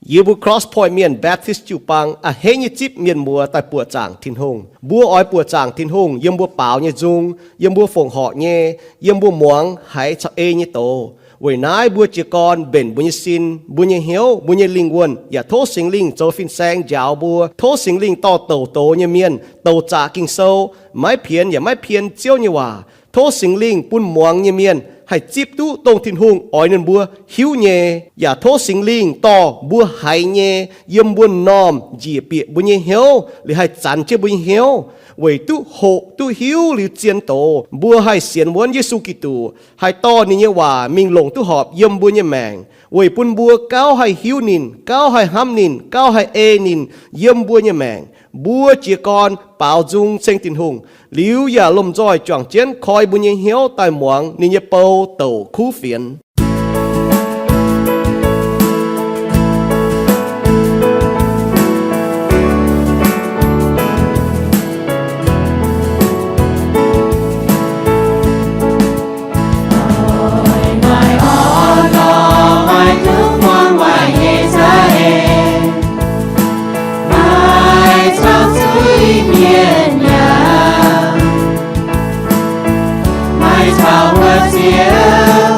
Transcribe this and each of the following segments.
Yie mbuo Cross Point Mienh Baptist jiu-baang a'hneiv nyei zipv mienh muoz daaih buoqc zaangc Tin-Hungh. Mbuo oix buoqc zaangc Tin-Hungh yiem mbuo baaux nyei nzung, yiem mbuo fongc horc nyei, yiem mbuo muangx haiz caux ei nyei doz. Weic naaiv mbuo jiez gorn mbenc mbuo nyei sin, mbuo nyei hnyouv, mbuo nyei lingh wuonh, yaac tov Singx Lingh zoux fin-saeng njaaux mbuo. Tov Singx Lingh dorh douc doz nyei mienh, douc zaqc Ging-Sou, maiv pienx yaac maiv pien Ziouv nyei waac. Tov Singx Lingh bun muangx nyei mienh haih zipv duqv dongh Tin-Hungh oix ninh mbuo hiuv nyei. Yaac tov Singx Lingh dorh mbuo haiz nyei yiem mbuo m'normh njiec bieqc mbuo nyei hnyouv, liuz haih zanx jienv mbuo nyei hnyouv, weic duqv hoqc duqv hiuv liuz zien doz, mbuo haih sienx wuonv Yesu Giduc, haih dorh ninh nyei waac mingh longc duqv horpc yiem mbuo nyei maengc, weic bun mbuo gauh haih hiuv ninh, gauh haih hnamv ninh, gauh haih ei ninh yiem mbuo nyei maengc. Mbuo jiez gorn baaux nzung ceng Tin-Hungh, liuz yaac lomh nzoih juangc jienv koi mbuo nyei hnyouv daaih muangx ninh nyei bou douc kuv fienx. Maaih orn-lorqc, maaih duqv muangx waaic nyei za'eix, maaih caux zuiz mienh nyaanh, maaih caux wuov Ziouv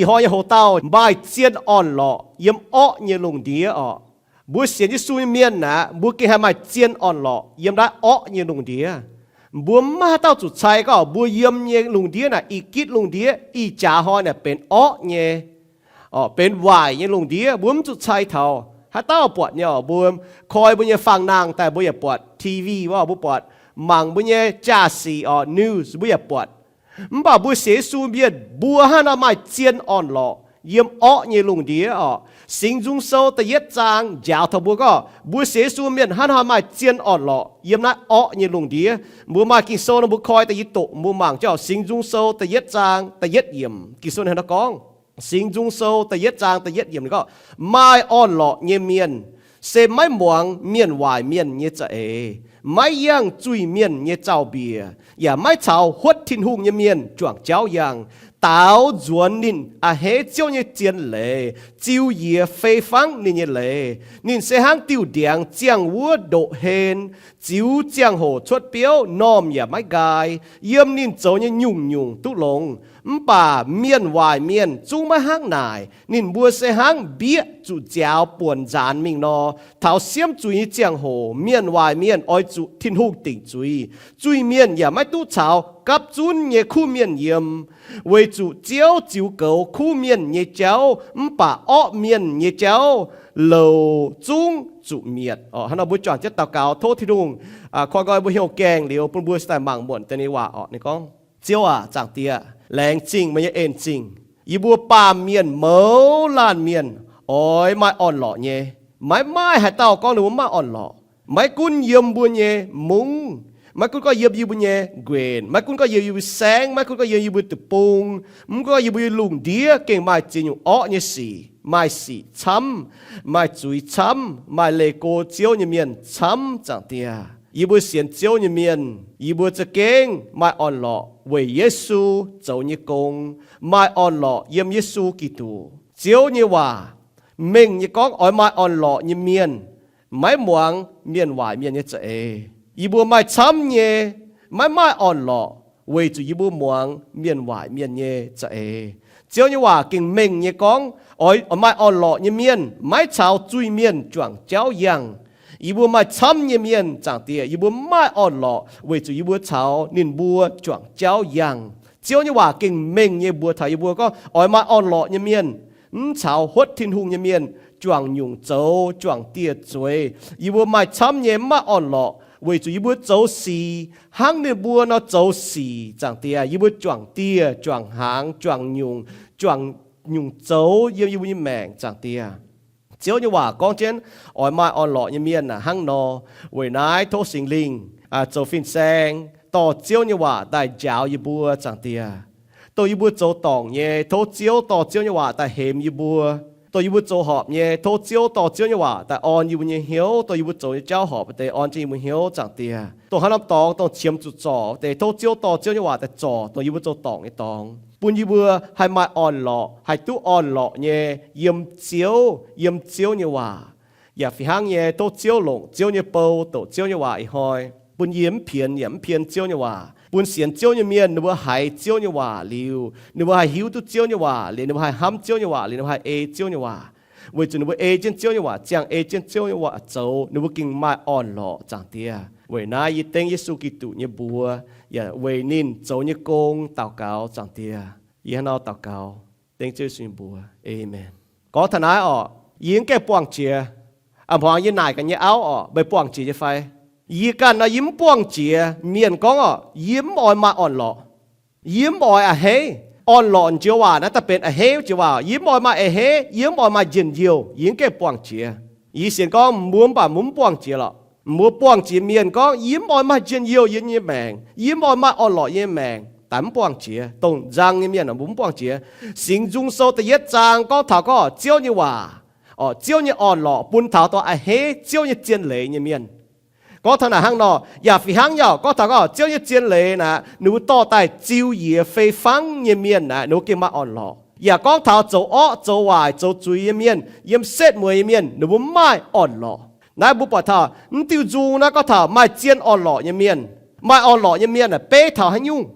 Hnoi nyei hoc-dauh maaih zien orn-lorqc yiem orqv nyei lungh ndiev orqc. Mbuo sienx Yesu nyei mienh aeqv, mbuo gengh haih maaih zien orn-lorqc yiem naaiv orqv nyei lungh ndiev. Mbuo mv maaih haaix dauh zuqc cai gorngv mbuo yiem nyei lungh ndiev naaic, ih gitv lungh ndiev, ih jaax hnoi naaic benx orqv nyei, orqc, benx waaic nyei lungh ndiev. Mbuo mv zuqc cai taux haaix dauh buatc nyei orqc. Mbuo koi mbuo nyei faang-nangh daaih mbuo yaac buatc, T V wuov mbuo buatc, mangc mbuo nyei jaa-sic orqc, news mbuo yaac buatc. Mv baac mbuo sienx Yesu mienh mbuo hnangv nor maaih zien orn-lorqc yiem orqv nyei lungh ndiev orqc. Singx Nzung Sou da'yietv zaang njaaux taux mbuo gorngv mbuo sienx Yesu mienh hnangv nor maaih zien orn-lorqc yiem naaiv orqv nyei lungh ndiev. Mbuo maaih Ging-Sou nor mbuo koi da'yietv doqc mbuo mangc jienv Singx Nzung Sou da'yietv zaang da'yietv yiemc. Ging-Sou hnangv nor gorngv, Singx Nzung Sou da'yietv zaang da'yietv yiemc gorngv, maaih orn-lorqc nyei mienh se maiv muangx mienh waaic mienh nyei za'eix, maiv yangh zuiz-mienh nyei zaux-mbiec, yaac maiv caux huotv Tin-Hungh nyei mienh juangc jauv yangh. Daaux nzuonx ninh a'hneiv Ziouv nyei zien leiz, ziux njiec fei fangv ninh nyei leiz. Ninh se hnangv diuh ndiangx ziangh wuov ndoqc hlen, ziux ziangh hoc cuotv biouv, normh yaac maiv nqaai. Yiem ninh zoux nyei nyungc-nyungc duqv longx. Mv baac mienh waaic mienh zungv maiv hnangv naaic. Ninh mbuo se hnangv mbieqv zuqc nziaaux buonc nzaanx mingh nor, taux siemv zuiz nyei ziangh hoc mienh waaic mienh oix zuqc Tin-Hungh dingc zuiz. Zuiz-mienh yaac maiv duqv caux gapv zunv nyei kuv mienh yiem, weic zuqc Ziouv ziux goux kuv mienh nyei jauv, mv baac orqv mienh nyei jauv louc zungv zuqc mietc. Hnangv nor mbuo juangc jienv daux gaux tov Tin-Hungh koi nqoi mbuo hnyouv gaengh liuz bun mbuo daaih mangc muonc deix nyei waac orqc. Ninh gorngv, Ziouv aac, Zaangc Diex, laengz zingh meih nyei en-zingh. Yie mbuo baamh mienh mouz laanh mienh oix maaih orn-lorqc nyei. Maiv maaih haaix dauh gorngv ninh mbuo maiv maaih orn-lorqc. Maiv gunv yiem mbuo nyei mungv, maiv gunv gorngv yiem yie mbuo nyei nquenc, maiv gunv gorngv yiem yie mbuo saengv, maiv gunv gorngv yiem yie mbuo deic-bung, mv gunv gorngv yiem mbuo nyei lungh ndiev gengh maaih ziex nyungc orqv nyei sic, maaih sic camv, maaih zuiz camv, maaih leih go Ziouv nyei mienh camv, Zaangc Diex. Yie mbuo sienx Ziouv nyei mienh, yie mbuo za'gengh maaih orn-lorqc weic Yesu zoux nyei gong, maaih orn-lorqc yiem Yesu Giduc. Ziouv nyei waac mengh nyei gorngv oix maaih orn-lorqc nyei mienh maiv muangx mienh waaic mienh nyei za'eix. Yie mbuo maaih camv nyei, maiv maaih orn-lorqc weic zuqc yie mbuo muangx mienh waaic mienh nyei za'eix. Ziouv nyei waac gengh mengh nyei gorngv, oix maaih orn-lorqc nyei mienh maiv caux zuiz-mienh juangc jauv yangh. Yie mbuo maaih camv nyei mienh, Zaangc Diex, yie mbuo maiv maaih orn-lorqc weic zuqc yie mbuo caux ninh mbuo juangc jauv yangh. Ziouv nyei waac gengh mengh nyei mbuox taux yie mbuo gorngv oix maaih orn-lorqc nyei mienh mv caux huotv Tin-Hungh nyei mienh juangc nyungc zoux, juangc dieh zueiz. Yie mbuo maaih camv nyei mv maaih orn-lorqc weic zuqc yie mbuo zoux sic hnangv ninh mbuo nor zoux sic, Zaangc Diex. Yie mbuo juangc dieh, juangc hnaangx, juangc nyungc, juangc nyungc zoux yiem yie mbuo nyei maengc, Zaangc Diex. Ziouv nyei waac gorngv jienv oix maaih orn-lorqc nyei mienh hnangv nor. Weic naaiv tov Singx Lingh zoux fin-saeng dorh Ziouv nyei waac daaih njaaux yie mbuo, Zaangc Diex. Dongh yie mbuo zoux dorngc nyei, tov Ziouv dorh Ziouv nyei waac daaih hemx yie mbuo. Dongh yie mbuo zoux horpc nyei, tov Ziouv dorh Ziouv nyei waac daaih orn yie mbuo nyei hnyouv. Dongh yie mbuo zoux nyei jauv horpc deix, orn jienv yie mbuo hnyouv, Zaangc Diex. Dongh haaix norm dorngx dongh qiemx zuqc zorc deix, tov Ziouv dorh Ziouv nyei waac daaih zorc dongh yie mbuo zoux dorngc nyei dorngx, bun yie mbuo haih maaih orn-lorqc, haih duqv orn-lorqc nyei yiem Ziouv, yiem Ziouv nyei waac. Yaac fih hnangv nyei, tov Ziouv longc Ziouv nyei bou doqc Ziouv nyei waac ih hnoi, bun yie mv pienx yaac mv pien Ziouv nyei waac, bun sienx Ziouv nyei mienh ninh mbuo haiz Ziouv nyei waac liuz, ninh mbuo haih hiuv duqv Ziouv nyei waac liuz, ninh mbuo haih hnamv Ziouv nyei waac liuz, ninh mbuo haih ei Ziouv nyei waac. Weic zuqc ninh mbuo ei jienv Ziouv nyei waac, ziangh ei jienv Ziouv nyei waac zoux, ninh mbuo gengh maaih orn-lorqc, Zaangc Diex. Weic naaiv yie dengv Yesu Giduc nyei mbuox yaac weic ninh zoux nyei gong daux gaux, Zaangc Diex. Yie hnangv nor daux gaux dengv Ziouv Yesu nyei mbuox, aamen. Gorngv taux naaiv orqc, yie mv gaengh buangh jiex. A'hmuangx yie naaic gaax nyei auv orqc, meih buangh jiex nyei fai? Yie ganh nor yie mv buangh jiex. Mienh gorngv orqc, yie mv oix maaih orn-lorqc. Yie mv oix a'hneiv. Orn-lorqc joux waac naaiv daaih benx a'hneiv joux waac. Yie mv oix maaih a'hneiv, yie mv oix maaih njien-youh, yie mv gaengh buangh jiex. Yie sienx gorngv mbuo mv baac mbuo mv buangh jiex lorqc. Mbuo buangh jiex mienh gorngv yie mv oix maaih njien-youh yie nyei maengc, yie mv oix maaih orn-lorqc yie nyei maengc, daaih mv buangh jiex. Dongh nzang nyei mienh mbuo mv buangh jiex. Singx Nzung Sou da'yietv zaang gorngv taux gorngv Ziouv nyei waac, orqc, Ziouv nyei orn-lorqc bun taux dongh a'hneiv Ziouv nyei zien leiz nyei mienh. Gorngv taux naaic hnangv nor, yaac fih hnangv yaac gorngv taux gorngv Ziouv nyei zien leiz naaic, ninh mbuo dorh daaih ziux njiec fei fangv nyei mienh naaic, ninh mbuo gengh maaih orn-lorqc. Yaac gorngv taux zoux orqv, zoux waaic, zoux zuiz nyei mienh, yiem setv mueiz nyei mienh, ninh mbuo mv maaih orn-lorqc. Naaiv mbuo buatc taux mv diuh nzung naaiv gorngv taux maaih zien orn-lorqc nyei mienh. Maaih orn-lorqc nyei mienh aah, beiv taux haaix nyungc?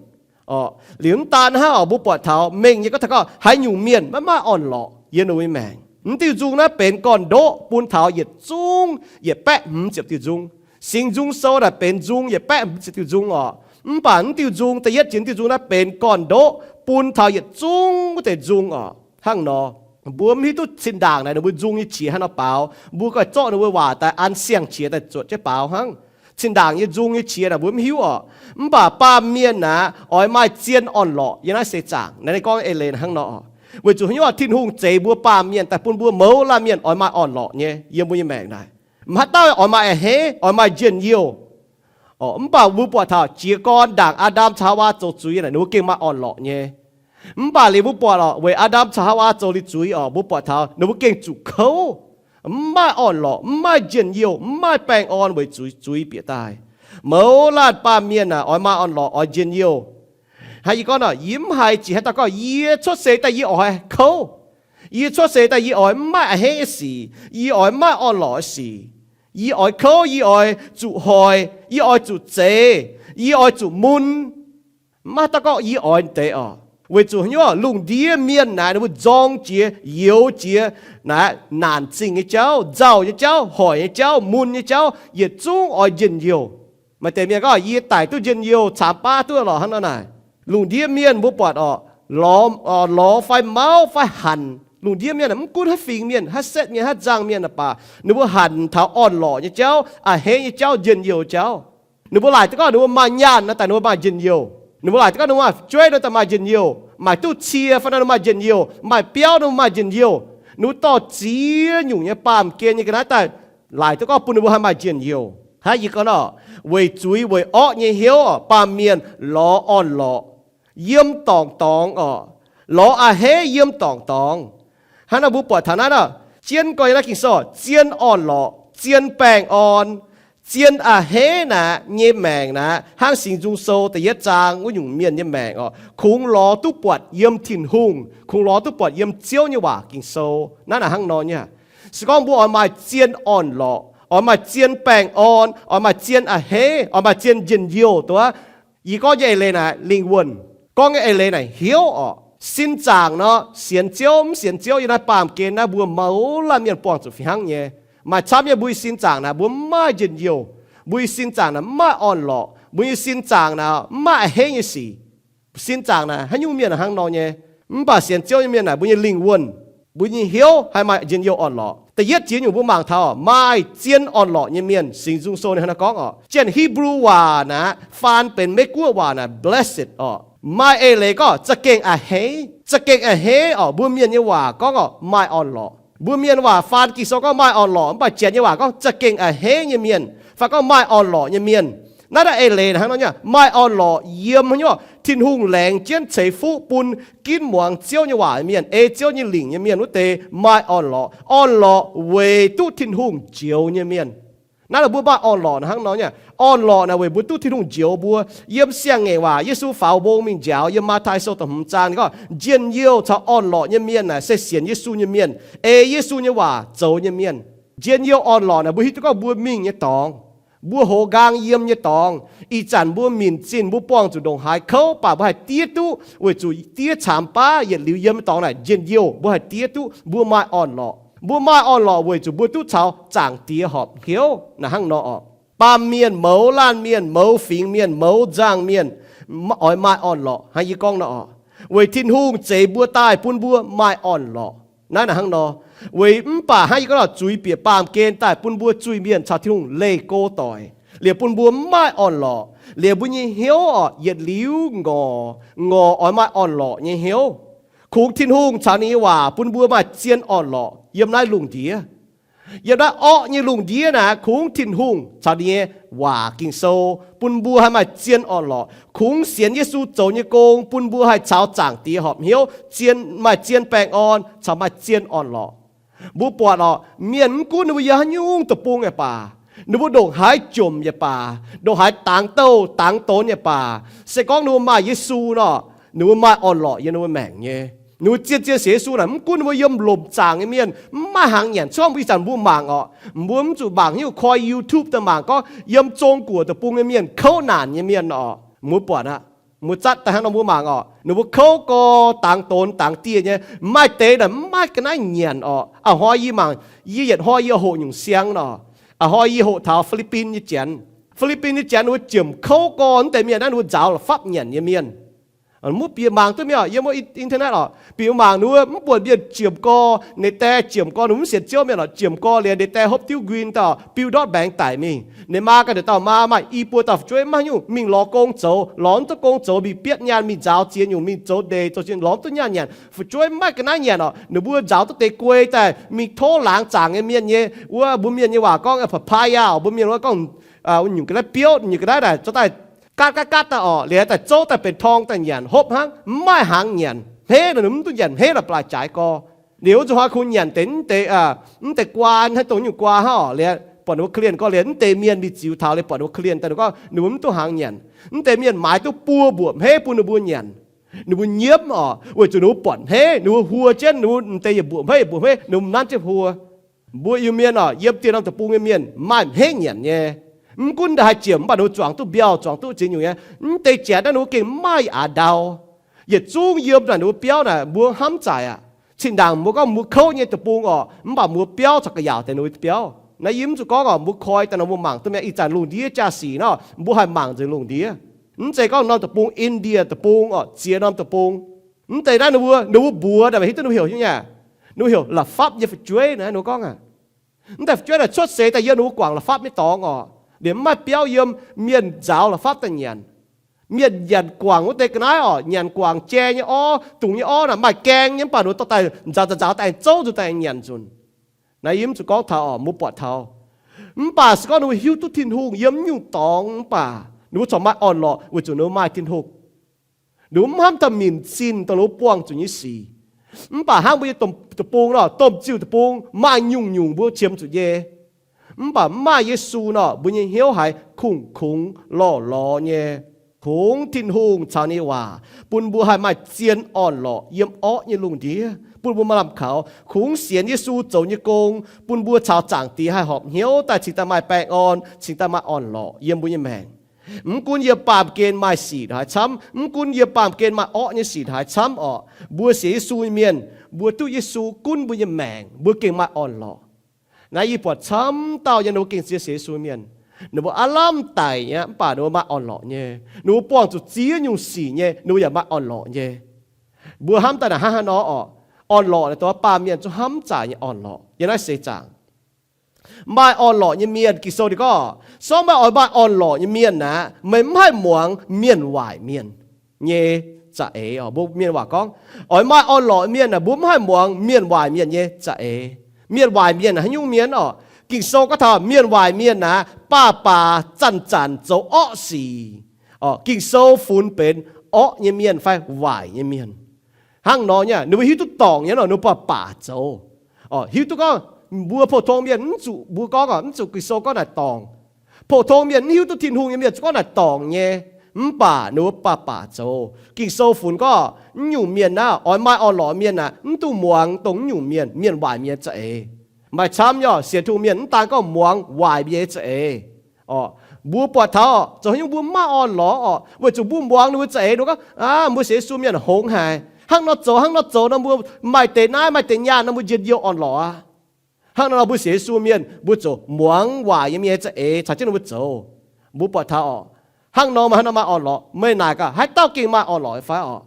Liuz mv daan hnangv oc, mbuo buatc taux mengh nyei gorngv taux gorngv haaix nyungc mienh maiv maaih orn-lorqc yiem ninh mbuo nyei maengc. Mv diuh nzung naaiv benx gorn-ndoqv bun taux yietc zungv yietc baeqv hmz ziepc diuh nzung. Singx Nzung Sou naaic benx nzung yietc baeqv hmz ziepc diuh nzung oc. Mv baac mv diuh nzung da'yietv jiex mv diuh nzung naaiv benx gorn-ndoqv bun taux yietc zungv wuov deix nzung oc. Hnangv nor, mbuo mv hiuv duqv zinh ndaangc naaic ninh mbuo nzung nyei qiex haaix nor baaux. Mbuo ganh zorqv ninh mbuo waac daaih an siang-qiex daaih zuotc jienv baaux hnangv. Zinh ndaangc nyei nzung nyei qiex naaic mbuo mv hiuv oc. Mv baac baamh mienh naaic oix maaih zien orn-lorqc yiem naaiv seix zaangc. Naaiv ninh gorngv eix leiz hnangv nor oc. Weic zuqc haaix nyungc Tin-Hungh zeix mbuo baamh mienh daaih bun mbuo mouz laanh mienh oix maaih orn-lorqc nyei yiem mbuo nyei maengc naaic. Mv haaix dauh oix maaih a'hneiv, oix maaih njien-youh. Mv baac mbuo buatc taux jiez gorn ndaangc Aa^ndam caux Haawaa zoux zuiz naaic ninh mbuo gengh maaih orn-lorqc nyei. Mv baac liuz mbuo buatc oc, weic Aa^ndam caux Haawaa zoux liuz zuiz oc, mbuo buatc taux ninh mbuo gengh zuqc kouv, mv maaih orn-lorqc, mv maaih njien-youh, mv maaih baengh orn weic zuiz, zuiz bieqc daaih. Mouz laanh baamh mienh naaic oix maaih orn-lorqc, oix njien-youh. Hnangv yie gorngv nor, yie mv haiz jiex haaix dauh gorngv yie cuotv seix daaih yie oix kouv, yie cuotv seix daaih yie oix mv maaih a'hneiv nyei sic, yie oix mv maaih orn-lorqc nyei sic, yie oix kouv, yie oix zuqc hoic, yie oix zuqc zeix, yie oix zuqc mun. Mv maaih dauh gorngv yie oix deix oc. Weic zuqc haaix nyungc? Lungh ndiev mienh naaic ninh mbuo nzorng jiex, youx jiex naaic naanc zingh nyei jauv, nzauh nyei jauv, hoic nyei jauv, mun nyei jauv, yietc zungv oix njien-youh. Maaih deix mienh gorngv, yie daic duqv njien-youh, caamx baav duqv lorqc hnangv nor naaic. Lungh ndiev mienh mbuo buatc oc, lorz fai mauv fai hanc, lungh ndiev mienh mv gunv haaix fingx mienh, haaix setv mienh, haaix nzangc mienh baac ninh mbuo hanc taux orn-lorqc nyei jauv, a'hneiv nyei jauv, njien-youh jauv. Ninh mbuo laaic duqv gorngv ninh mbuo maaih nyaanh nor daaih ninh mbuo maaih njien-youh. Ninh mbuo laaic duqv gorngv ninh mbuo maaih jueiv nor daaih maaih njien-youh. Maaih duqv cie fai nor ninh maaih njien-youh. Maaih biauv ninh mbuo maaih njien-youh. Ninh mbuo dorh ziex nyungc nyei baamh gen nyei ga'naaiv daaih laaic duqv gorngv bun ninh mbuo haih maaih njien-youh. Hnangv yie gorngv nor, weic zuiz weic orqv nyei hnyouv baamh mienh lorz orn-lorqc yiem dorngc dorngx oc, lorz a'hneiv yiem dorngc dorngx. Hnangv naaiv mbuo buatc taux naaiv nor, jienv gorngv nyei naaiv Ging-Sou, zien orn-lorqc, zien baengh orn, zien a'hneiv naaic nyei maengc naaic, hnangv Singx Nzung Sou da'yietv zaang wuov nyungc mienh nyei maengc oc, kungx lorz duqv buatc yiem Tin-Hungh, kungx lorz duqv buatc yiem Ziouv nyei waac Ging-Sou. Naaiv naaic hnangv nor nyei. Se gorngv mbuo oix maaih zien orn-lorqc, oix maaih zien baengh orn, oix maaih zien a'hneiv, oix maaih zien njien-youh duqv, yie gorngv nyei eix leiz naaic lingh wuonh. Gorngv nyei eix leiz naaic hnyouv oc. Sin zaangc nor, sienx Ziouv mv sienx Ziouv, yiem naaiv baamh gen naaiv mbuo mouz laanh mienh buangh zuqc fih hnangv nyei. Maaih camv nyei mbuo nyei sin zaangc naaic mbuo mv maaih njien-youh, mbuo nyei sin zaangc naaic mv maaih orn-lorqc, mbuo nyei sin zaangc naaic mv maaih a'hneiv nyei sic. Sin zaangc naaic haaix nyungc mienh hnangv nor nyei. Mv baac sienx Ziouv nyei mienh naaic mbuo nyei lingh wuonh, mbuo nyei hnyouv haih maaih njien-youh orn-lorqc. Da'yietv jiex nyungc mbuo mangc taux maaih zien orn-lorqc nyei mienh. Singx Nzung Sou ninh hnangv naaiv gorngv oc, janx Hipv^lu waac naaic, faan benx Meiv-Guoqv waac naaic blessed oc. Maaih eix leiz gorngv za'gengh a'hneiv. Za'gengh a'hneiv oc, mbuo mienh nyei waac gorngv oc, maaih orn-lorqc. Mbuo mienh waac faan Ging-Sou gorngv maaih orn-lorqc, mv baac janx nyei waac gorngv za'gengh a'hneiv nyei mienh fai gorngv maaih orn-lorqc nyei mienh. Naaiv daaih eix leiz hnangv nor nyei, maaih orn-lorqc yiem haaix nyungc? Tin-Hungh laengz jienv ceix fuqv bun ginv muangx Ziouv nyei waac nyei mienh, ei Ziouv nyei lingc nyei mienh wuov deix maaih orn-lorqc. Orn-lorqc weic duqv Tin-Hungh njoux nyei mienh. Naaiv mbuo maaih orn-lorqc hnangv nor nyei. Orn-lorqc naaic weic mbuo duqv Tin-Hungh njoux mbuo. Yiem siang-ngaengc waac Yesu faaux mbong mingh njaaux, yiem Matv^tai Sou da'hmz zaang ninh gorngv, njien-youh caux orn-lorqc nyei mienh naaic se sienx Yesu nyei mienh, ei Yesu nyei waac zoux nyei mienh. Njien-youh orn-lorqc naaic mbuo hiuv duqv gorngv mbuo mingh nyei dorngx, mbuo hoz nqaang yiem nyei dorngx, ih zanc mbuo minc zinh mbuo buangh zuqc ndongc haaix kouv baac mbuo haih diev duqv weic zuqc diev caamx baav yietc liuz yiem nyei dorngx naaic njien-youh, mbuo haih diev duqv, mbuo maaih orn-lorqc. Mbuo maaih orn-lorqc weic zuqc mbuo duqv caux Zaangc Diex horpc hnyouv. Naaic hnangv nor oc. Baamh mienh, mouz laanh mienh, mouz fingx mienh, mouz nzangc mienh oix maaih orn-lorqc hnangv yie gorngv nor oc. Weic Tin-Hungh zeix mbuo daaih bun mbuo maaih orn-lorqc. Naaiv naaic hnangv nor. Weic mv baac hnangv yie gorngv nor, zuiz bieqc baamh gen daaih bun mbuo zuiz-mienh caux Tin-Hungh leih go doic, liuz bun mbuo mv maaih orn-lorqc, liuz mbuo nyei hnyouv oc yietc liuz ngorc, ngorc oix maaih orn-lorqc nyei hnyouv. Kungx Tin-Hungh caux ninh nyei waac bun mbuo maaih zien orn-lorqc yiem naaiv lungh ndiev. Yiem naaiv orqv nyei lungh ndiev naaic, kungx Tin-Hungh caux ninh nyei waac Ging-Sou bun mbuo haih maaih zien orn-lorqc. Kungx sienx Yesu zoux nyei gong bun mbuo haih caux Zaangc Diex horpc hnyouv, zien, maaih zien baengh orn caux maaih zien orn-lorqc. Mbuo buatc oc, mienh mv gunv ninh mbuo yiem haaix nyungc deic-bung yaac baac, ninh mbuo ndongc haaix jomc yaac baac, ndongc haaix dangx douh dangx donx yaac baac, se gorngv ninh mbuo maaih Yesu nor, ninh mbuo maaih orn-lorqc yiem ninh mbuo maengc nyei. Ninh mbuo zien-zien sienx Yesu naaic, mv gunv ninh mbuo yiem lomc zaangc nyei mienh, mv maaih hnaangx nyanc. Corc mbuo ih zanc mbuo mangc oc, mbuo mv zuqc mangc haaix nyungc, koi YouTube daaih mangc gorngv yiem Zong-Guoqv deic-bung nyei mienh kouv naanc nyei mienh oc, mbuo buatc aqv. Mbuo zatv daaih hnangv nor mbuo mangc orqc, ninh mbuo kouv gorx dangx donx dangx dieh nyei, maaih deix naaic mv maaih ga'naaiv nyanc orqc. A'hnoi yie mangc, yie yietc hnoi yie hoqc nyungc siang nor, a'hnoi yie hoqc taux Fi^li^bin nyei janx. Fi^li^bin nyei janx ninh mbuo ziemc kouv gorx, mv deix mienh naaiv ninh mbuo nzaaux la'fapv nyanc nyei mienh. Mbuo bieqc mangc duqv mienh orqc, yiem wuov internet orqc, bieqc mangc ninh mbuo mv buatc mienh ziemc gorx, ninh die ziemc gorx, ninh mv sienx Ziouv mienh orqc, ziemc gorx liuz ninh die hopv diuv nquin daaih biu ndortv mbaengx daic mingh. Ninh maa ganh nduqc dauh maa maaih i buo dauh fu'jueiv mv maaih haaix nyungc, mingh lorz gong zoux, lorz mv duqv gong zoux, mingh bietv nyaanh, mingh nzaaux ziex nyungc, mingh zoux ndeic zoux ziex nyungc, lorz mv duqv nyaanh nyanc. Fu'jueiv mv maaih ga'naaiv nyanc orqc, ninh mbuo nzaaux duqv deix guei daaih mingh tov laangz zaangc nyei mienh nyei, wuov mbuo mienh nyei waac gorngv papaya orqc, mbuo mienh wuov gorngv nyungc ga'naaiv biouv, nyungc ga'naaiv daaih zorqv daaih gaatv gaatv gaatv daaih orqc, liuz daaih zouv daaih benx torng daaih nyanc, hopv hnangv, mv maaih hnaangx nyanc, hneiv nor ninh mv duqv nyanc, hneiv la'blaaih jaaix gorx. Liuz wuov nzunc hnoi kungx nyanc deix mv deix, mv deix guaa, haaix dongh nyungc guaa hnangv orqc, liuz buatc ninh mbuo korv-lienh gorx, liuz mv deix mienh mingh ziux taux liuz buatc ninh mbuo korv-lienh daaih ninh gorngv ninh mbuo mv duqv hnaangx nyanc. Mv deix mienh maaiz duqv buo mbuoqc hmeiv bun ninh mbuo nyanc. Ninh mbuo nyiemv orqc, weic zuqc ninh mbuo buatc hmeiv, ninh mbuo huo jienv, ninh mbuo mv deix yietc mbuoqc hmeiv yietc mbuoqc hmeiv, ninh mbuo mv nanv jienv huo. Mbuo Iu-Mienh orqc, yiem dieh norm deic-bung nyei mienh maaih hmeiv nyanc nyei. Mv gunv haih ziemc mv baac ninh mbuo zuangx duqv mbiauh, zuangx duqv ziex nyungc nyei. Mv deix janx naaiv ninh mbuo gengh maaih aav ndau. Yietc zungv yiem naaic ninh mbuo biauv naaic mbuo hnamv zaaic aqv. Cin-ndaangc mbuo gorngv mbuo kouv nyei deic-bung orqc, mv baac mbuo biauv corc ga'yaauc deix ninh mbuo biauv. Naaiv yie mv zuqc gorngv orqc, mbuo koi daaih nor mbuo mangc duqv mi'aqv. Ih zanc lungh ndiev jaa-sic nor mbuo haih mangc nzengc lungh ndiev. Mv zeiz gorngv norm deic-bung, India deic-bung orqc, ziex norm deic-bung. Mv deix naaiv ninh mbuo, ninh mbuo mbuox daaih hiuv duqv ninh mbuo heuc nyei aav. Ninh mbuo heuc la'fapv nyei fu'jueiv naaiv ninh mbuo gorngv aav. Mv deix fu'jueiv naaic cuotv seix daaih yiem ninh mbuo guangc la'fapv nyei dorngx orqc, liemh mv maaih biauv yiem, mienh nzaaux la'fapv daaih nyanc. Mienh nyanc guangc wuov deix ga'naaiv orqc, nyanc guangc jai nyei orv, dungz nyei orv naaic maaih gaeng nyei, mv baac ninh mbuo dorh daaih nzaaux nzaaux nzaaux daaih zouv nzunc daaih nyanc nzunc. Naaiv yie mv zuqc gorngv taux orqc, mbuo buatc taux. Mv baac se gorngv ninh mbuo hiuv duqv Tin-Hungh yiem nyungc dorngx mv baac ninh mbuo corc maaih orn-lorqc weic zuqc ninh mbuo maaih Tin-Hungh. Ninh mbuo mv hnamv taux minc zinh dongh ninh mbuo buangh zuqc nyei sic. Mv baac hnangv mbuo nyei deic-bung nor, domh ziuh deic-bung maaih nyungc-nyungc mbuo qiemx zuqc nyei. Mv baac mv maaih Yesu nor, mbuo nyei hnyouv haiz kungx-kungx lorh lorz nyei. Kungx Tin-Hungh caux ninh nyei waac bun mbuo haih maaih zien orn-lorqc yiem orqv nyei lungh ndiev, bun mbuo maaih lamh kaux. Kungx sienx Yesu zoux nyei gong bun mbuo caux Zaangc Diex haih horpc hnyouv daaih cingx daaih maaih baengh orn, cingx daaih maaih orn-lorqc yiem mbuo nyei maengc. Mv gunv yiem baamh gen maaih sic haaix camv, mv gunv yiem baamh gen maaih orqv nyei sic haaix camv orqc, mbuo sienx Yesu nyei mienh, mbuo duqv Yesu gunv mbuo nyei maengc, mbuo gengh maaih orn-lorqc. Naaiv yie buatc camv dauh nyei ninh mbuo gengh ziex sienx Yesu mienh. Ninh mbuo aav lamh daic nyei mv baac ninh mbuo maaih orn-lorqc nyei. Ninh mbuo buangh zuqc ziex nyungc sic nyei, ninh mbuo yaac maaih orn-lorqc nyei. Mbuo hnamv daaih naaic hnangv haaix nor orqc? Orn-lorqc naaic dongh baamh mienh zungv hnamv zaaic nyei orn-lorqc yiem naaiv seix zaangc. Maaih orn-lorqc nyei mienh, Ging-Sou ninh gorngv, sorngv meih oix maaih orn-lorqc nyei mienh aqv, meih mv haih muangx mienh waaic mienh nyei za'eix orqc. Mbuo mienh waac gorngv, oix maaih orn-lorqc mienh aeqv, mbuo mv haih muangx mienh waaic mienh nyei za'eix. Mienh waaic mienh haaix nyungc mienh orqc? Ging-Sou gorngv taux mienh waaic mienh aeqv, baac baac zanc-zanc zoux orqv sic. Ging-Sou funx benx orqv nyei mienh fai waaic nyei mienh. Hnangv nor nyei, ninh mbuo hiuv duqv dorngc nyei nor, ninh mbuo baac baac zoux. Hiuv duqv gorngv mbuo pou-tong mienh mv zuqc, mbuo gorngv mv zuqc Ging-Sou gorngv naaic dorngc. Pou-tong mienh mv hiuv duqv Tin-Hungh nyei mienh zuqc gorngv naaic dorngc nyei, mv baac ninh mbuo baac baac zoux. Ging-Sou funx gorngv mv nyungc mienh naaiv, oix maaih orn-lorqc mienh aeqv, mv dungx muangx dongh mv nyungc mienh, mienh waaic mienh za'eix. Maaih camv nyei sienx Tin-Hungh mienh mv daan gorngv muangx waaic mienh nyei za'eix. Mbuo buatc taux zoux haaix nyungc mbuo mv maaih orn-lorqc orqc, weic zuqc mbuo muangx ninh mbuo za'eix, ninh mbuo gorngv, aa, mbuo sienx Yesu mienh hngongx haic, hnangv nor zoux hnangv nor zoux nor, mbuo maaih deix naaiv maaih deix nyaanh nor, mbuo njien-youh orn-lorqc aqv. Hnangv nor mbuo sienx Yesu mienh mbuo ziouc muangx waaic nyei mienh nyei za'eix caux jienv ninh mbuo zoux. Mbuo buatc taux orqc, hnangv nor meih hnangv nor maaih orn-lorqc. Meih naaic gaax, haaix dauh gengh maaih orn-lorqc fai orqc?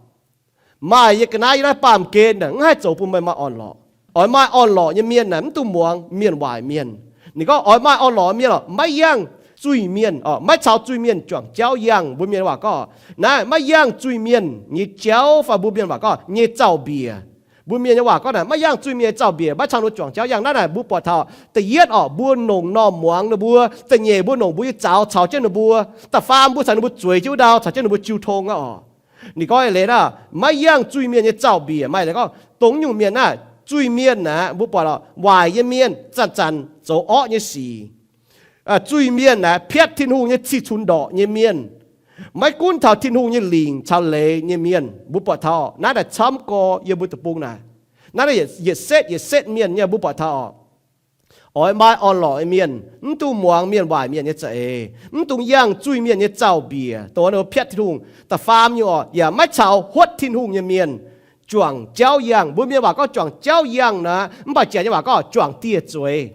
Maaih yie ga'naaiv yiem naaiv baamh gen naaic mv haih zoux bun meih maaih orn-lorqc. Oix maaih orn-lorqc nyei mienh naaic mv dungx muangx mienh waaic mienh. Ninh gorngv oix maaih orn-lorqc mienh orqc, maiv yangh zuiz-mienh orqc, maiv caux zuiz-mienh juangc jauv yangh. Mbuo mienh waac gorngv naaiv, maiv yangh zuiz-mienh nyei jauv fai mbuo mienh waac gorngv nyei zaux-mbiec. Mbuo mienh nyei waac gorngv naaic, maiv yangh zuiz-mienh nyei zaux-mbiec, maiv caux ninh mbuo juangc jauv yangh. Naaiv naaic mbuo buatc taux da'yietv orqc, mbuo longc norm muangx ninh mbuo, da'nyeic mbuo longc mbuo nyei zaux caux jienv ninh mbuo, da'faam mbuo caux ninh mbuo zueiz jienv wuov ndau caux jienv ninh mbuo jiu tong aqv orqc. Ninh gorngv leiz naaiv, maiv yangh zuiz-mienh nyei zaux-mbiec. Maaih leiz gorngv dongh nyungc mienh naaiv, zuiz-mienh naaic mbuo buatc orqc, waaic nyei mienh, zanc-zanc zoux orqv nyei sic. Zuiz-mienh naaic piatv Tin-Hungh nyei cih cunx ndorqc nyei mienh. Maiv gunv taux Tin-Hungh nyei lingc caux leiz nyei mienh, mbuo buatc taux naaiv naaic camv gorx yiem mbuo deic-bung naaic. Naaiv naaic yietc setv yietc setv mienh nyei mbuo buatc taux orqc. Oix maaih orn-lorqc nyei mienh, mv dungx muangx mienh waaic mienh nyei za'eix, mv dungx yangh zuiz-mienh nyei zaux-mbiec, dongh ninh mbuo piatv Tin-Hungh. Da'faam nyungc oc, yaac maiv caux huotv Tin-Hungh nyei mienh juangc jauv yangh. Mbuo mienh waac gorngv juangc jauv yangh naaic, mv baac Janx nyei waac gorngv juangc dieh zueiz.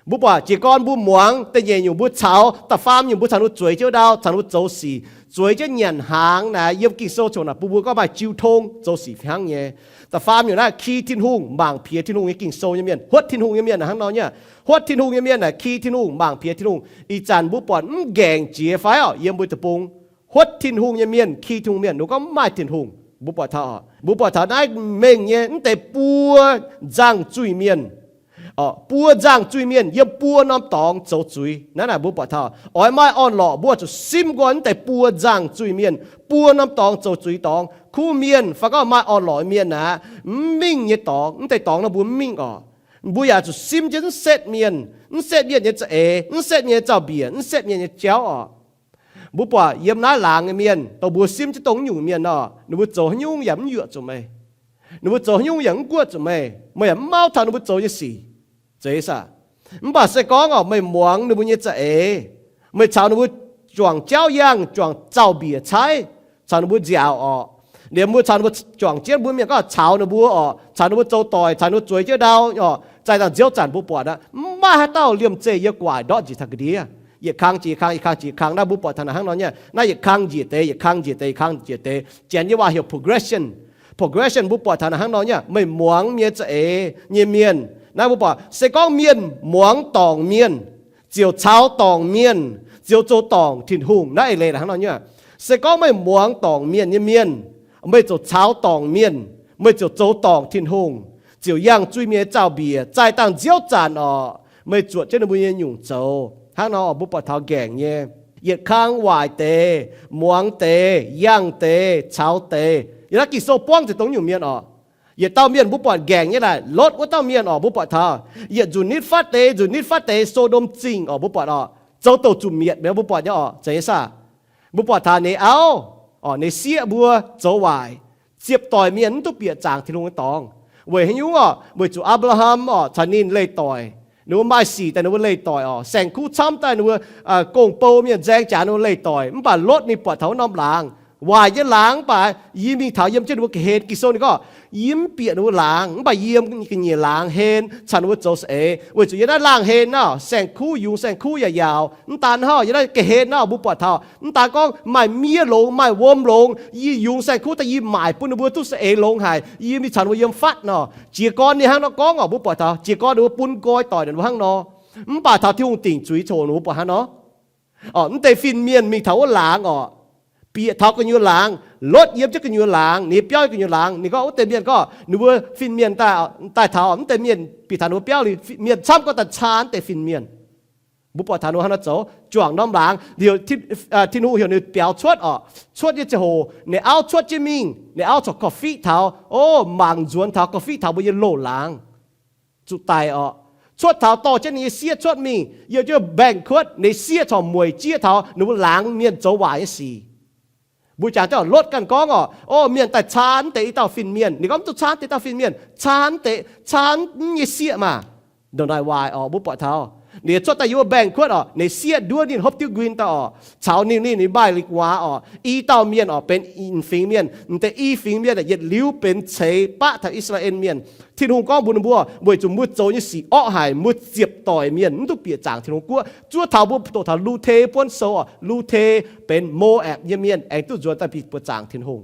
Mbuo buatc jiez gorn mbuo muangx da'nyeic nyungc mbuo caux, da'faam nyungc mbuo caux ninh mbuo zueiz jienv ndau, caux ninh mbuo zoux sic, zueiz jienv nyanc hnaangx naaic, yiem Ging-Sou congx naaic bun mbuo gorngv maaih jiu tong zoux sic fih hnangv nyei. Da'faam nyungc naaiv ki Tin-Hungh, mangc piex Tin-Hungh nyei Ging-Sou nyei mienh, huotv Tin-Hungh nyei mienh hnangv nor nyei. Huotv Tin-Hungh nyei mienh naaic ki Tin-Hungh, mangc piex Tin-Hungh. Ih zanc mbuo buatc mv ngaengc jiex fai oc, yiem mbuo deic-bung huotv Tin-Hungh nyei mienh, ki Tin-Hungh mienh, ninh gorngv mv maaih Tin-Hungh. Mbuo buatc taux, mbuo buatc taux naaiv mengh nyei mv deix buo nzangh zuiz-mienh, buo nzangh zuiz-mienh yiem buo norm dorngx zoux zuiz. Naaiv naaic mbuo buatc taux oix maaih orn-lorqc, mbuo zuqc simv nqoi mv deix buo nzangh zuiz-mienh, buo norm dorngx zoux zuiz dorngx. Kuv mienh fai gorngv maaih orn-lorqc mienh aeqv, mv mingh nyei dorngx, mv deix dorngx nor mbuo mv mingh oc. Mbuo yaac zuqc simv jienv mv setv mienh, mv setv mienh nyei za'eix, mv setv mienh nyei zaux-mbiec, mv setv mienh nyei jauv oc. Mbuo buatc yiem naaiv laangz nyei mienh, dongh mbuo simv jienv dongh nyungc mienh nor, ninh mbuo zoux haaix nyungc yaac mv yuoqc zuqc meih. Ninh mbuo zoux haaix nyungc yaac mv guoqv zuqc meih. Meih yaac mv mauv taux ninh mbuo zoux nyei sic. Zeiz aav. Mv baac se gorngv oc, meih muangx ninh mbuo nyei za'eix, meih caux ninh mbuo juangc jauv yangh, juangc zaux-mbiec caaiv, caux ninh mbuo nziaauc oc, liemh mbuo caux ninh mbuo juangc jienv, mbuo mienh gorngv caux ninh mbuo oc, caux ninh mbuo zoux doic, caux ninh mbuo zueiz jienv ndau oc, zaih dangh nziouv zanc mbuo buatc aqv, mv maaih haaix dauh liemh zeih yiem gu'nguaaic ndortv njiec taux ga'ndiev. Yietc kang jiex kang, yietc kang jiex kang, naaiv mbuo buatc taux naaic hnangv nor nyei. Naaiv yietc kang njiec deix, yietc kang njiec deix, yietc kang njiec deix. Janx nyei waac heuc progression. Progression mbuo buatc taux naaic hnangv nor nyei. Meih muangx mienh za'eix nyei mienh, naaiv mbuo buatc se gorngv mienh muangx dorngc mienh, ziouc caux dorngc mienh, ziouc zoux dorngc Tin-Hungh. Naaiv eix leiz hnangv nor nyei. Se gorngv meih muangx dorngc mienh nyei mienh, meih ziouc caux dorngc mienh, meih ziouc zoux dorngc Tin-Hungh, ziouc yangh zuiz-mienh nyei zaux-mbiec, zaih dangh nziouv zanc oc, meih zuotc jienv ninh mbuo nyei nyungc zoux. Hnangv nor mbuo buatc taux ngaengc nyei, yietc kang waaic deix, muangx deix, yangh deix, caux deix. Yiem naaiv Ging-Sou buangv nzengc dongh nyungc mienh oc. Yietc dauh mienh mbuo buatc ngaengc nyei naaic, Lotv wuov dauh mienh oc, mbuo buatc taux yietc nzunc nitv fatv deix, nzunc nitv fatv deix Sodomv Zingh oc, mbuo buatc oc, zoux douc zuqc mietc mi'aqv, mbuo buatc nyei oc, zeiz saah? Mbuo buatc taux ninh auv, ninh sieqv mbuo zoux waaic, ziepc doic mienh mv duqv bieqc zaangc Tin-Hungh nyei dorngx. Weic haaix nyungc oc? Weic zuqc Apc^laa^ham oc caux ninh leih doic, ninh mbuo maaih sic daaih ninh mbuo leih doic oc, saeng-kuv camv daaih ninh mbuo gong-bou mienh nzaeng jaax ninh mbuo leih doic. Mv baac Lotv ninh buatc taux wuov norm laangz, waaic nyei laangz, mv baac yie mingh taux yiem jienv ninh mbuo ga'hlen. Ging-Sou ninh gorngv, yie mv bieqc ninh mbuo laangz, mv baac yie yiem ga'nyiec laangz hlen caux ninh mbuo zoux saeng-eix, weic zuqc yiem naaiv laangh hlen naaiv, saeng-kuv yungz, saeng-kuv yaac yaauc. Mv daan hnangv, yiem naaiv ga'hlen naaiv mbuo buatc taux, mv daan gorngv maaih miev longx, maaih wuom longx, yie yungz saeng-kuv daaih yie maaic bun ninh mbuo duqv saeng-eix longx haic, yie mingh caux ninh mbuo yiem fatv nor. Jiez gorn ninh hnangv nor gorngv oc, mbuo buatc taux jiez gorn ninh mbuo bun nqoi doic ninh mbuo hnangv nor. Mv baac taux Tin-Hungh dingc zuiz coc ninh mbuo buatc hnangv nor. Mv deix fin-mienh mingh taux wuov laangz oc, bieqc taux gu'nyuoz laangz, Lotv yiem jienv gu'nyuoz laangz, ninh biauv yiem gu'nyuoz laangz, ninh gorngv wuov deix mienh gorngv ninh mbuo fin-mienh daaih taux, mv deix mienh bieqc taux ninh mbuo biauv liuz, mienh camv gorngv daaih caan deix fin-mienh. Mbuo buatc taux ninh mbuo hnangv nor zoux, juangc norm laangz, Tin-Hungh heuc ninh biaux cuotv oc, cuotv nyei ziangh hoc ninh auv cuotv jienv mingh, ninh auv corc korv-fiqv taux, o, mangc nzuonx taux korv-fiqv taux mbuo nyei loz-laangz zuqc daic oc. Cuotv taux dorh jienv ninh nyei sieqv cuotv mingh, yiem jienv mbaengx-kuotv, ninh sieqv corc mueic jieqv taux ninh mbuo laangz mienh zoux waaic nyei sic. Mbuo jangx jienv Lotv ganh gorngv oc, o, mienh daaih caan deix i dauh fin-mienh. Ninh gorngv mv duqv caan deix dauh fin-mienh, caan deix, caan nyei sieqv maah. Ndongc naaic waaic oc, mbuo buatc taux ninh cuotv daaih yiem mbaengx-kuotv oc, ninh sieqv nduov ninh hopv diuv nquin daaih oc, caux ninh, ninh, ninh maaih li-guaax oc, i dauh mienh oc benx fingx mienh, m'deix i fingx mienh yietc liuz benx ceix baqv taux I^saa^laa^en Mienh. Tin-Hungh gorngv mbuox ninh mbuo, weic zuqc mbuo zoux nyei sic orqv haic, mbuo ziepc doic mienh mv duqv bieqc zaangc Tin-Hungh guoqv. Zuov taux mbuo doqc taux Lu^te buonv sou oc, Lu^te benx Mo^apc nyei mienh aengx duqv nzuonx daaih bieqc buoqc zaangc Tin-Hungh.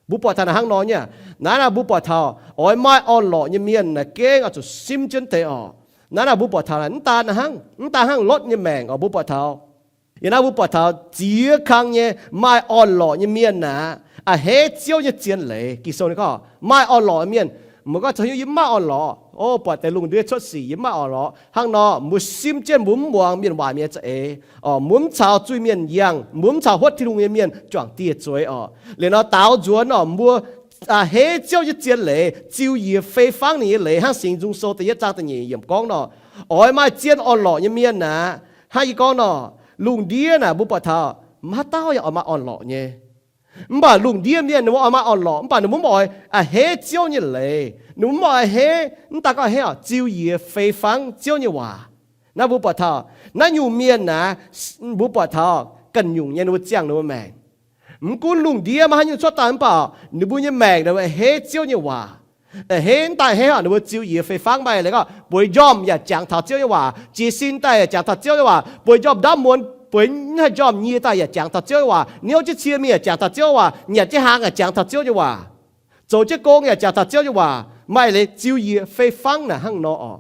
Mbuo buatc taux naaic hnangv nor nyei. Naaiv naaiv mbuo buatc taux oix maaih orn-lorqc nyei mienh naaic gengh oix zuqc simv jienv deix oc. Naaiv naaiv mbuo buatc taux naaic mv daan hnangv, mv daan hnangv Lotv nyei maengc oc, mbuo buatc taux yiem naaiv mbuo buatc taux ziex kang nyei maaih orn-lorqc nyei mienh naaic, a'hneiv Ziouv nyei zien leiz. Ging-Sou ninh gorngv maaih orn-lorqc nyei mienh, meih gorngv caux hnyouv yie mv maaih orn-lorqc. O, buatc deix lungh ndiev cuotv sic yie mv maaih orn-lorqc. Hnangv nor mbuo simv jienv mbuo mv muangx mienh waaic mienh za'eix oc, mbuo mv caux zuiz-mienh yangh, mbuo mv caux huotv Tin-Hungh nyei mienh juangc dieh zueiz oc. Liuz nor daaux nzuonx oc, mbuo a'hneiv Ziouv nyei zien leiz, ziux yie fei fangv ninh nyei leiz, hnangv Singx Nzung Sou da'yietv zaang da'nyeic yiemc gorngv nor, oix maaih zien orn-lorqc nyei mienh naaic. Hnangv yie gorngv nor, lungh ndiev naaic mbuo buatc taux mv haaix dauh yaac oix maaih orn-lorqc nyei. Mv baac lungh ndiev mienh ninh mbuo oix maaih orn-lorqc, mv baac ninh mbuo mv oix a'hneiv Ziouv nyei leiz. Ninh mbuo mv oix a'hneiv, mv daan gorngv a'hneiv oc, ziux yie fei fangv Ziouv nyei waac. Naaiv mbuo buatc taux naaiv nyungc mienh naaic, mbuo buatc taux ganh nyungc nyei ninh mbuo ziangh ninh mbuo maengc. Mv gunv lungh ndiev maaih haaix nyungc cuotv daaih mv baac ninh mbuo nyei maengc naaic mbuo a'hneiv Ziouv nyei waac. A'hneiv mv daaih a'hneiv oc, ninh mbuo ziux yie fei fangv maaih leiz gorngv bueix njormh yaac jangx taux Ziouv nyei waac, jiez sin daaih yaac jangx taux Ziouv nyei waac, bueix njormh ndaamv muonz, bueix haaix njormh nyie daaih yaac jangx taux Ziouv nyei waac, niouv jienv cie mingh yaac jangx taux Ziouv nyei waac, nyanc jienv hnaangx yaac jangx taux Ziouv nyei waac, zoux jienv gong yaac jangx taux Ziouv nyei waac. Maaih leiz ziux yie fei fangv naaic hnangv nor oc.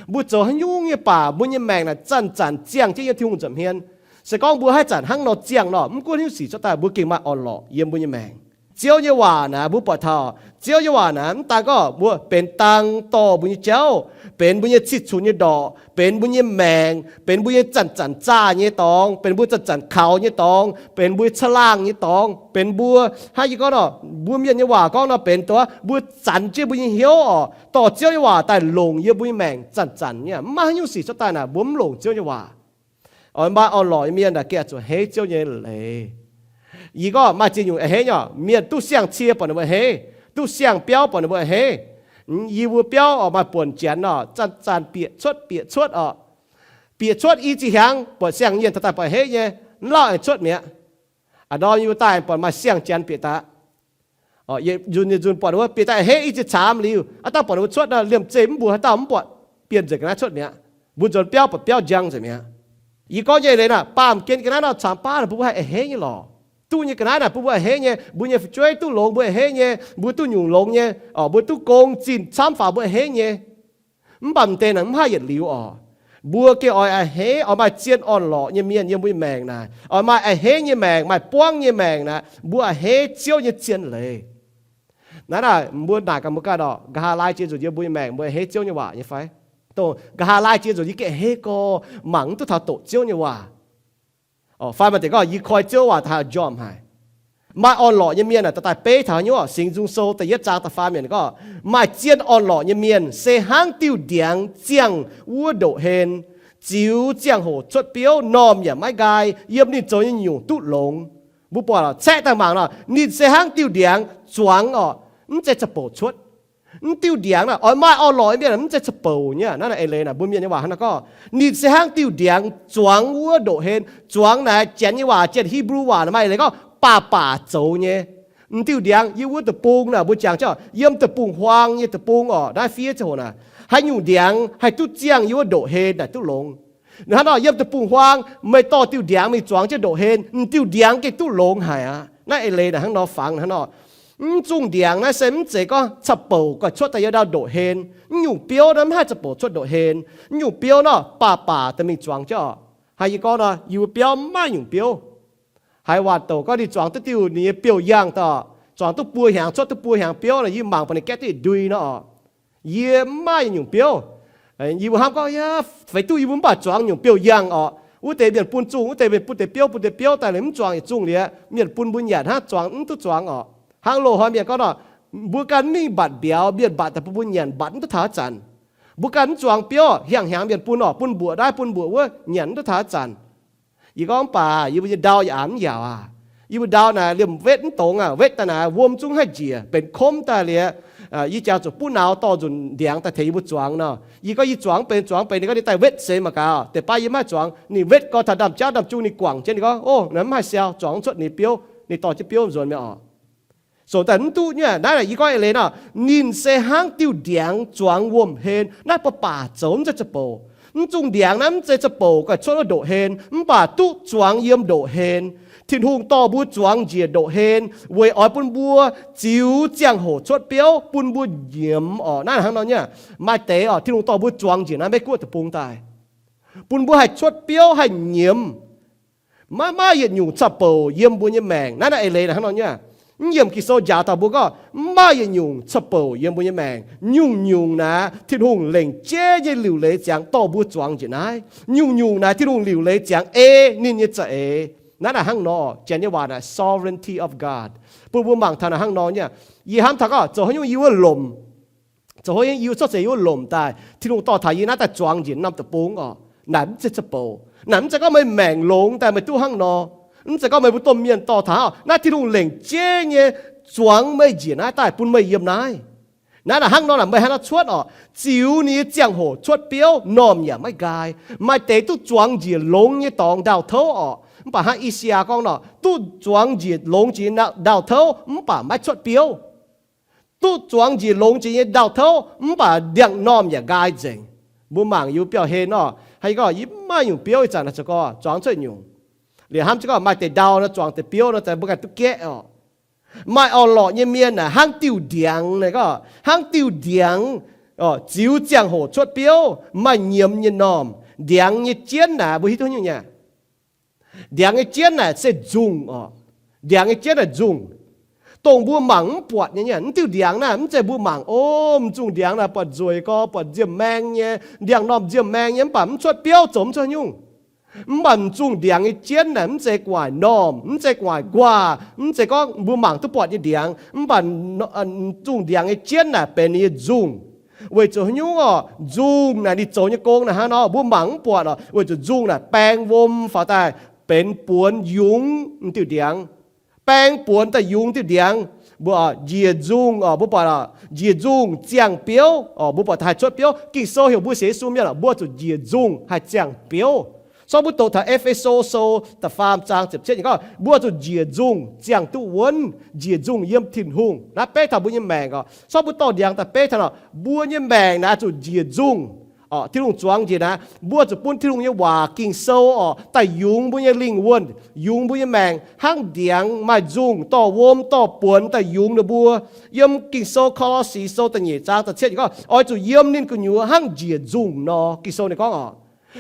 Mbuo zoux haaix nyungc nyei baac mbuo nyei maengc naaic zanc-zanc ziangh jienv yiem Tin-Hungh nza'hmien. Se gorngv mbuo haaix zanc hnangv nor ziangh nor, mv gunv haaix nyungc sic cuotv daaih, mbuo gengh maaih orn-lorqc yiem mbuo nyei maengc. Ziouv nyei waac naaic mbuo buatc taux, Ziouv nyei waac naaic mv daan gorngv mbuo benx dang dorh mbuo nyei jauv, benx mbuo nyei cih cunx nyei ndorqc, benx mbuo nyei maengc, benx mbuo nyei zanc-zanc zaah nyei dorngx, benx mbuo zanc-zanc kaux nyei dorngx, benx mbuo nyei caangh laangh nyei dorngx, benx mbuo, hnangv yie gorngv nor, mbuo mienh nyei waac gorngv nor, benx dongh mbuo zanc jienv mbuo nyei hnyouv oc, dorh Ziouv nyei waac daaih longc yiem mbuo nyei maengc zanc-zanc nyei. Mv maaih haaix nyungc sic cuotv daaih naaic mbuo mv longc Ziouv nyei waac. Oix maaih orn-lorqc nyei mienh naaic gengh zuqc a'hneiv Ziouv nyei leiz. Yie gorngv maaih ziex nyungc a'hneiv nyei oc. Mienh duqv siang-cie buatc ninh mbuo a'hneiv, duqv siang-biauv buatc ninh mbuo a'hneiv. Yie mbuo biauv oc, maaih buonc janx oc, zanc-zanc bieqc cuotv bieqc cuotv oc. Bieqc cuotv i ziex hnyangx buatc siang-nyienh taux daaih buatc a'hneiv nyei, mv lauh aengx cuotv mi'aqv. A'ndorm yie mbuo daaih buatc maaih siang-janx bieqc daaih. Nzunc, nzunc buatc wuov bieqc daaih a'hneiv i ziex caamx liuz, aav dangh buatc ninh mbuo cuotv nor, liemh zeih mv mbuox haaix dauh mv buatc, bienx nzengc ga'naaiv cuotv mi'aqv. Mbuo nzuonx biauv buatc biauv njang nzengc mi'aqv. Yie gorngv nyei leiz naaic, baamh gen ga'naaiv nor camx baav naaic bun mbuo haih a'hneiv nyei lorqc. Duqv nyei ga'naaiv naaic bun mbuo a'hneiv nyei, mbuo nyei fu'jueiv duqv longx mbuo a'hneiv nyei, mbuo duqv nyungc longx nyei, mbuo duqv gong zinh camv faaux mbuo a'hneiv nyei. Mv baac m'deix naaic mv haih yietc liuz oc. Mbuo gengh oix a'hneiv, oix maaih zien orn-lorqc nyei mienh yiem mbuo nyei maengc naaic, oix maaih a'hneiv nyei maengc, maaih buangv nyei maengc naaic, mbuo a'hneiv Ziouv nyei zien leiz. Naaiv naaic mbuo naaic gaax mbuo ganh oc, nqa'haav laai jiex nzunc yiem mbuo nyei maengc mbuo a'hneiv Ziouv nyei waac nyei fai? Dongh nqa'haav laai jiex nzunc yie gengh a'hneiv gorx, mangc mv duqv taux doqc Ziouv nyei waac. Fai maaih deix gorngv yie koi Ziouv waac da'haaix njormh haic. Maaih orn-lorqc nyei mienh aah, daaih beiv taux haaix nyungc oc? Singx Nzung Sou da'yietv zaang da'faam yiemc gorngv, maaih zien orn-lorqc nyei mienh se hnangv diuh ndiangx ziangh wuov ndoqv-hlen, ziux ziangh hoc cuotv biouv, normh yaac maiv nqaai, yiem ninh zoux nyei nyungc duqv longx. Mbuo buatc caeqv daaih mangc nor, ninh se hnangv diuh ndiangx zuangx oc, mv zeiz ca'bouc cuotv. Mv diuh ndiangx naaic oix maaih orn-lorqc nyei mienh mv zeiz ca'bouc nyei. Naaiv naaic eix leiz naaic mbuo mienh nyei waac hnangv naaiv gorngv, ninh se hnangv diuh ndiangx zuangx wuov ndoqv-hlen. Zuangx naaic janx nyei waac, janx Hipv^lu waac naaic maaih eix leiz gorngv baac baac zoux nyei. M'diuh ndiangx yiem wuov deic-bung naaic mbuo jangx jienv yiem deic-bung-huaang nyei deic-bung oc, naaiv fiev ziangh hoc naaic, haaix nyungc ndiangx haih duqv ziangh yiem wuov ndoqv-hlen naaic duqv longx. Hnangv nor yiem deic-bung-huaang meih dorh diuh ndiangx mingh zuangx jienv ndoqv-hlen, m'diuh ndiangx gengh duqv longx haic aqv. Naaiv eix leiz naaic hnangv nor fangx hnangv nor. Mv zungh ndiangx naaiv se mv zeiz gorngv ca'bouc gauh cuotv daaih yiem ndau ndoqv-hlen. Mv nyungc biouv naaiv mv haih ca'bouc cuotv ndoqv-hlen. Mv nyungc biouv nor baac baac daaih mingh zuangx jienv oc. Haaix yie gorngv nor, yie mbuo biauv mv maaih nyungc biouv. Haaix waanc douc gorngv ninh zuangx duqv diuh ninh nyei biouv-yangh daaih, zuangx duqv buo hnyangx, cuotv duqv buo hnyangx biouv nor, yie mangc baac ninh gaeqv duqv ndui nor oc. Yie mv maaih nyungc biouv. Yie mbuo hnamv gorngv, yaac feix duqv yie mbuo mv baac zuangx nyungc biouv-yangh oc. Wuov deix mienh bun zungh, wuov deix mienh bun deix biouv, bun deix biouv daaih liuz mv zuangx yietc zungh liuz, mienh bun mbuo nyanc hnangv, zuangx mv duqv zuangx oc. Hnangv loz-hnoi mienh gorngv nor, mbuo ganh mv mingh mbatc mbiauz, mienh mbatc daaih bun mbuo nyanc, mbatc mv duqv taux haaix zanc. Mbuo ganh mv zuangx biouv, hiaangx hiaangx mienh bun oc, bun mbuoqc naaiv bun mbuoqc wuov, nyanc mv duqv taux haaix zanc. Yie gorngv mv baac yie mbuo nyei ndau yaac mv yaauc aqv. Yie mbuo ndau naaic liemh wetv mv dongz aqv, wetv daaih naaic wuom zungv haih njiec, benx komv daaih liuz, yie jangx zuqc buv nauz dorh nzunc ndiangx daaih tengx yie mbuo zuangx nor. Yie gorngv yie zuangx mv benx, zuangx mv benx. Ninh gorngv ninh daaih wetv seix mangc gaax, deix baav yie mv haih zuangx. Ninh wetv gorx taux ndaamv-jauv ndaamv-jung ninh guangc jienv, ninh gorngv, ov, naaiv mv haih siau, zuangx mv cuotv ninh biouv, ninh dorh jienv biouv nzuonx mi'aqv oc. Sou daaih mv duqv nyei. Naaiv yie gorngv eix leiz nor, ninh se hnangv diuh ndiangx zuangx wuom-hlen. Naaiv baac baac zoux, mv zeiz ca'bouc. Mv zungh ndiangx naaiv mv zeiz ca'bouc gauh cuotv wuov ndoqv-hlen, mv baac duqv zuangx yiem ndoqv-hlen. Tin-Hungh dorh mbuo zuangx njiec ndoqv-hlen weic oix bun mbuo ziux ziangh hoc cuotv biouv, bun mbuo nyiemz oc. Naaiv hnangv nor nyei. Maaih deix oc, Tin-Hungh dorh mbuo zuangx njiec naaiv Meiv-Guoqv deic-bung daaih, bun mbuo haih cuotv biouv, haih nyiemz. Maiv maaih yietc nyungc ca'bouc yiem mbuo nyei maengc. Naaiv naaiv eix leiz naaic hnangv nor nyei. Mv yiemc Ging-Sou njaaux taux mbuo gorngv, mv maaih yietc nyungc ca'bouc yiem mbuo nyei maengc. Nyungc-nyungc naaic Tin-Hungh lengc jeiv nyei liuc leiz ziangx dorh mbuo zuangx njiec naaiv. Nyungc-nyungc naaic Tin-Hungh liuc leiz ziangx ei ninh nyei za'eix. Naaiv naaic hnangv nor, Janx nyei waac naaic sovereignty of God. Bun mbuo mangc taux naaic hnangv nor nyei. Yie hnamv taux gorngv zoux haaix nyungc yie wuov lomc, zoux haaix nyungc yie wuov cuotv seix yie wuov lomc daaih, Tin-Hungh dorh taux yie naaiv daaih zuangx njiec norm deic-bung oc. Naaic mv zeiz ca'bouc. Naaic mv zeiz gorngv meih maengc longx daaih meih duqv hnangv nor. Mv zeiz gorngv meih mbuo domh mienh dorh taux, naaiv Tin-Hungh lengc jeiv nyei zuangx meih njiec naaiv daaih bun meih yiem naaiv. Naaiv naaic hnangv nor naaic meih hnangv nor cuotv orqc, ziux ninh nyei ziangh hoc cuotv biouv, normh yaac maiv nqaai. Maaih deix duqv zuangx njiec longx nyei dorngx ndaauh touv orqc. Mv baac hnangv I^saa^yaa gorngv nor, duqv zuangx njiec longx jiex ndaauh touv mv baac maiv cuotv biouv. Duqv zuangx njiec longx jiex nyei ndaauh touv mv baac ndiangx-normh yaac nqaai nzengc. Mbuo mangc yie mbuo biauv-hlen nor, hnangv yie gorngv yie mv maaih nyungc biouv ih zanc naaic zoux gorx zuangx cuotv nyungc. Liuz hnamv jienv gorngv maaih deix ndau nor zuangx deix biouv nor, mbuo ganh duqv gaeqv orqc. Maaih orn-lorqc nyei mienh naaic hnangv diuh ndiangx naaic gorngv, hnangv diuh ndiangx, ziux ziangh hoc cuotv biouv, maaih nyiemz nyei normh. Ndiangx nyei jienv naaic mbuo hiuv duqv nyungc nyei. Ndiangx nyei jienv naaic se nzungh orqc. Ndiangx nyei jienv naaic nzungh, dongh mbuo mangc mv buatc nyei. Mv diuh ndiangx naaic mv zeiz mbuo mangc, o, m'zungh ndiangx naaic buatc nzueic gorx, buatc nziemh maeng nyei, ndiangx-normh nziemh maeng nyei, mv baac mv cuotv biouv zoux mv cuotv nyungc. Mv baac m'zungh ndiangx nyei jienv naaic mv zeiz gu'nguaaic normh, mv zeiz gu'nguaaic nquaah, mv zeiz gorngv mbuo mangc duqv buatc nyei ndiangx. Mv baac m'zungh ndiangx nyei jienv naaic benx ninh nyei nzungh. Weic zuqc haaix nyungc orqc? Nzungh naaic ninh zoux nyei gong naaic hnangv nor mbuo mangc mv buatc orqc. Weic zuqc nzungh naaic baeng wuom faaux daaih benx buonx yungz m'diuh ndiangx. Baeng buonx daaih yungz diuh ndiangx. Mbuo njiec nzungh orqc, mbuo buatc njiec nzungh ziangh biouv orqc, mbuo buatc haih cuotv biouv. Ging-Sou heuc mbuo sienx Yesu mienh orqc, mbuo zuqc njiec nzungh haih ziangh biouv. Sorng mbuo doqc taux E^fe^so Sou da'faam zaang ziepc cietv gorngv, mbuo zuqc njiec nzungh ziangh duqv wuonv, njiec nzungh yiem Tin-Hungh. Naaiv beiv taux mbuo nyei maengc orqc. Sorng mbuo dorh ndiangx daaih beiv taux nor, mbuo nyei maengc naaic zuqc njiec nzungh orqc. Tin-Hungh zuangx njiec naaic, mbuo zuqc bun Tin-Hungh nyei waac Ging-Sou orqc daaih yungz mbuo nyei lingh wuonh, yungz mbuo nyei maengc hnangv ndiangx maaih nzungh dorh wuom dorh buonx daaih yungz ninh mbuo. Yiem Ging-Sou Ko^lo^si Sou da'nyeic zaang da'cietv gorngv, oix zuqc yiem ninh gu'nyuoz hnangv njiec nzungh nor. Ging-Sou ninh gorngv orqc,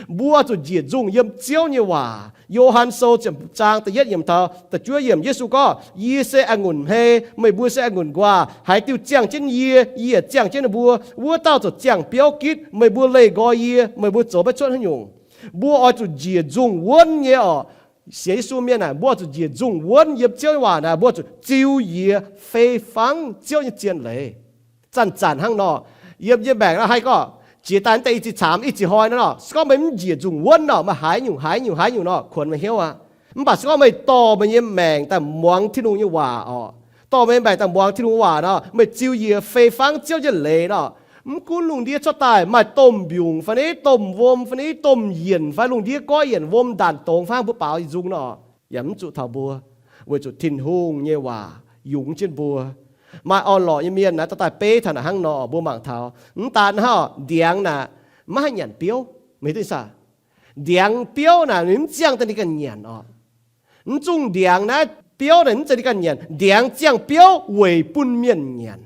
mbuo zuqc njiec nzungh yiem Ziouv nyei waac. Yo^han Sou ziepc zaang da'yietv yiemc taux da'juov yiemc, Yesu gorngv, yie se a'ngunc hmei, meih mbuo se a'ngunc nquaah. Haaix diuh ziangh jienv yie, yie ziangh jienv ninh mbuo. Wuov dauh ziouc ziangh biouv gitv. Meih mbuo leih nqoi yie, meih mbuo zoux maiv cuotv haaix nyungc. Mbuo oix zuqc njiec nzungh wuonv nyei orqc. Sienx Yesu mienh naaic, mbuo zuqc njiec nzungh wuonv yiem Ziouv nyei waac naaic, mbuo zuqc ziux yie fei fangv Ziouv nyei zien leiz. Zanc-zanc hnangv nor, yiem yie maengc naaic haih gorngv, jiex daaih deix i ziex caamx i ziex hnoi naaic nor, se gorngv meih mv njiec nzungh wuonv nor, meih haaix nyungc haaix nyungc haaix nyungc nor, kuonx meih hnyouv aqv. Mv baac se gorngv meih dorh meih nyei maengc daaih muangx Tin-Hungh nyei waac orqc, dorh meih nyei maengc daaih muangx Tin-Hungh waac nor, meih ziux yie fei fangv Ziouv nyei leiz nor, mv gunv lungh ndiev cuotv daaih maaih domh mbiungc fai ni, domh wuom fai ni, domh yienc fai lungh ndiev goiv yienc wuom ndaanc dongz fai hnangv mbuo baaux nzung nor, yaac mv zuqc taux mbuo, weic zuqc Tin-Hungh nyei waac yungz jienv mbuo. Maaih orn-lorqc nyei mienh naaic dorh daaih beiv taux naaic hnangv nor, mbuo mangc taux mv daan hnangv ndiangx naaic maiv haih nyanc biouv, meih hiuv duqv saah? Ndiangx biouv naaic ninh mv ziangh daaih ninh ganh nyanc orqc. Mv zungh ndiangx naaiv biouv naaic mv zeiz ninh ganh nyanc. Ndiangx ziangh biouv weic bun mienh nyanc.